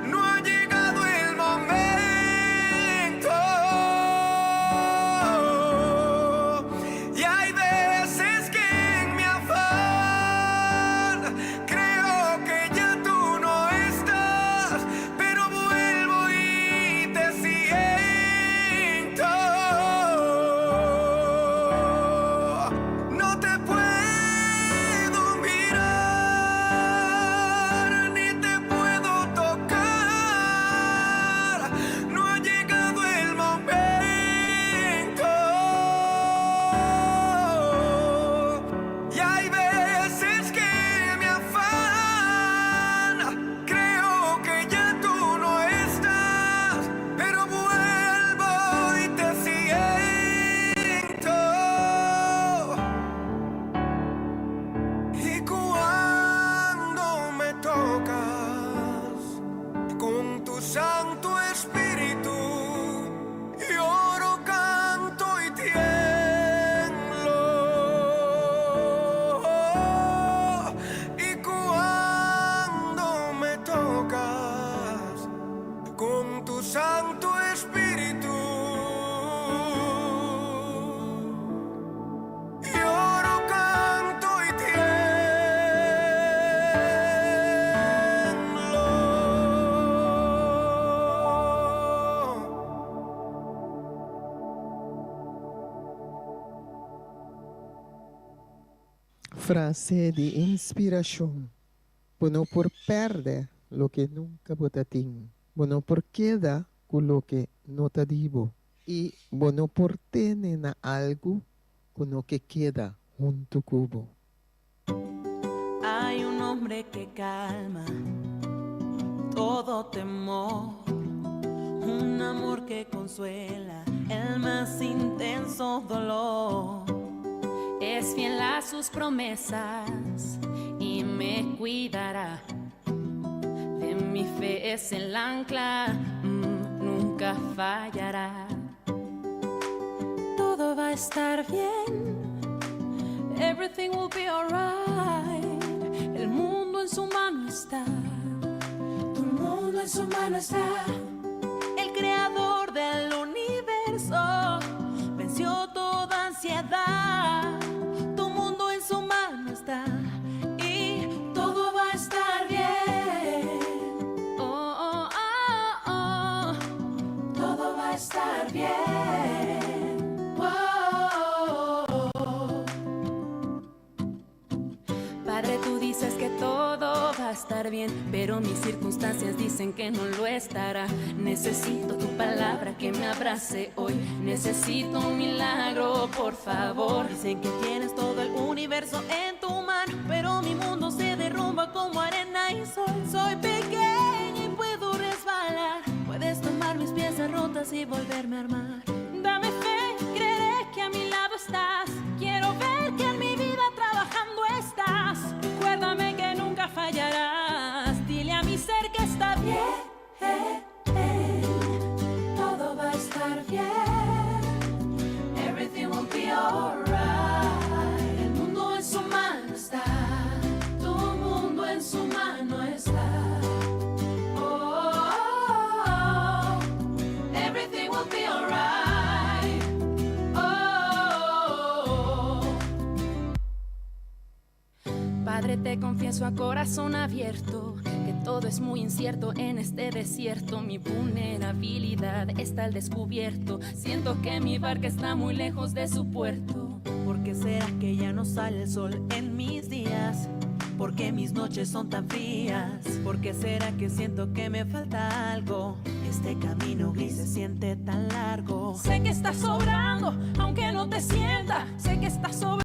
No ha llegado el momento. Y hay veces que en mi afán creo que ya tú no estás, pero vuelvo y te siento. No te puedo mirar, ni te puedo tocar. No ha llegado el momento. Y hay veces que me afana, creo que ya tú no estás, pero vuelvo y te siento. Y cuando me tocas con tu Santo Espíritu, lloro, canto y tiemblo. Y cuando me tocas con tu Santo Espíritu, lloro, canto y tiemblo. Frase di inspirashon, Bo no por pèrdè loke nunka bo ta tin. Bo no por keda ku loke no ta di bo. I bo no por tene na algu ku no ke keda huntu ku bo. Hay un nombre que calma todo temor, un amor que consuela el más intenso dolor. Es fiel a sus promesas y me cuidará. De mi fe es el ancla, nunca fallará. Todo va a estar bien, everything will be alright. El mundo en su mano está, tu mundo en su mano está. El creador del universo venció toda ansiedad. Tu mundo en su mano está y todo va a estar bien. Oh, oh, oh, oh. Todo va a estar bien. Oh, oh, oh. Padre, tú dices que todo va a estar bien, pero mis circunstancias dicen que no lo estará. Necesito tu palabra que me abrace hoy. Necesito un milagro, por favor. Dicen que tienes todo el universo en tu mano, pero mi mundo se derrumba como arena y sol. Soy pequeña y puedo resbalar. Puedes tomar mis piezas rotas y volverme a armar. Dame fe, creeré que a mi lado estás. Quiero ver que en mi vida trabajando estás. Recuérdame que nunca fallarás. Dile a mi ser que está bien. Todo va a estar bien. Everything will be alright. El mundo en su mano está. Tu mundo en su mano está. Oh, oh, oh. Padre, te confieso a corazón abierto que todo es muy incierto en este desierto. Mi vulnerabilidad está al descubierto. Siento que mi barca está muy lejos de su puerto. ¿Por qué será que ya no sale el sol en mis días? ¿Por qué mis noches son tan frías? ¿Por qué será que siento que me falta algo? Este camino gris se siente tan largo. Sé que estás sobrando, aunque no te sienta. Sé que estás sobrando.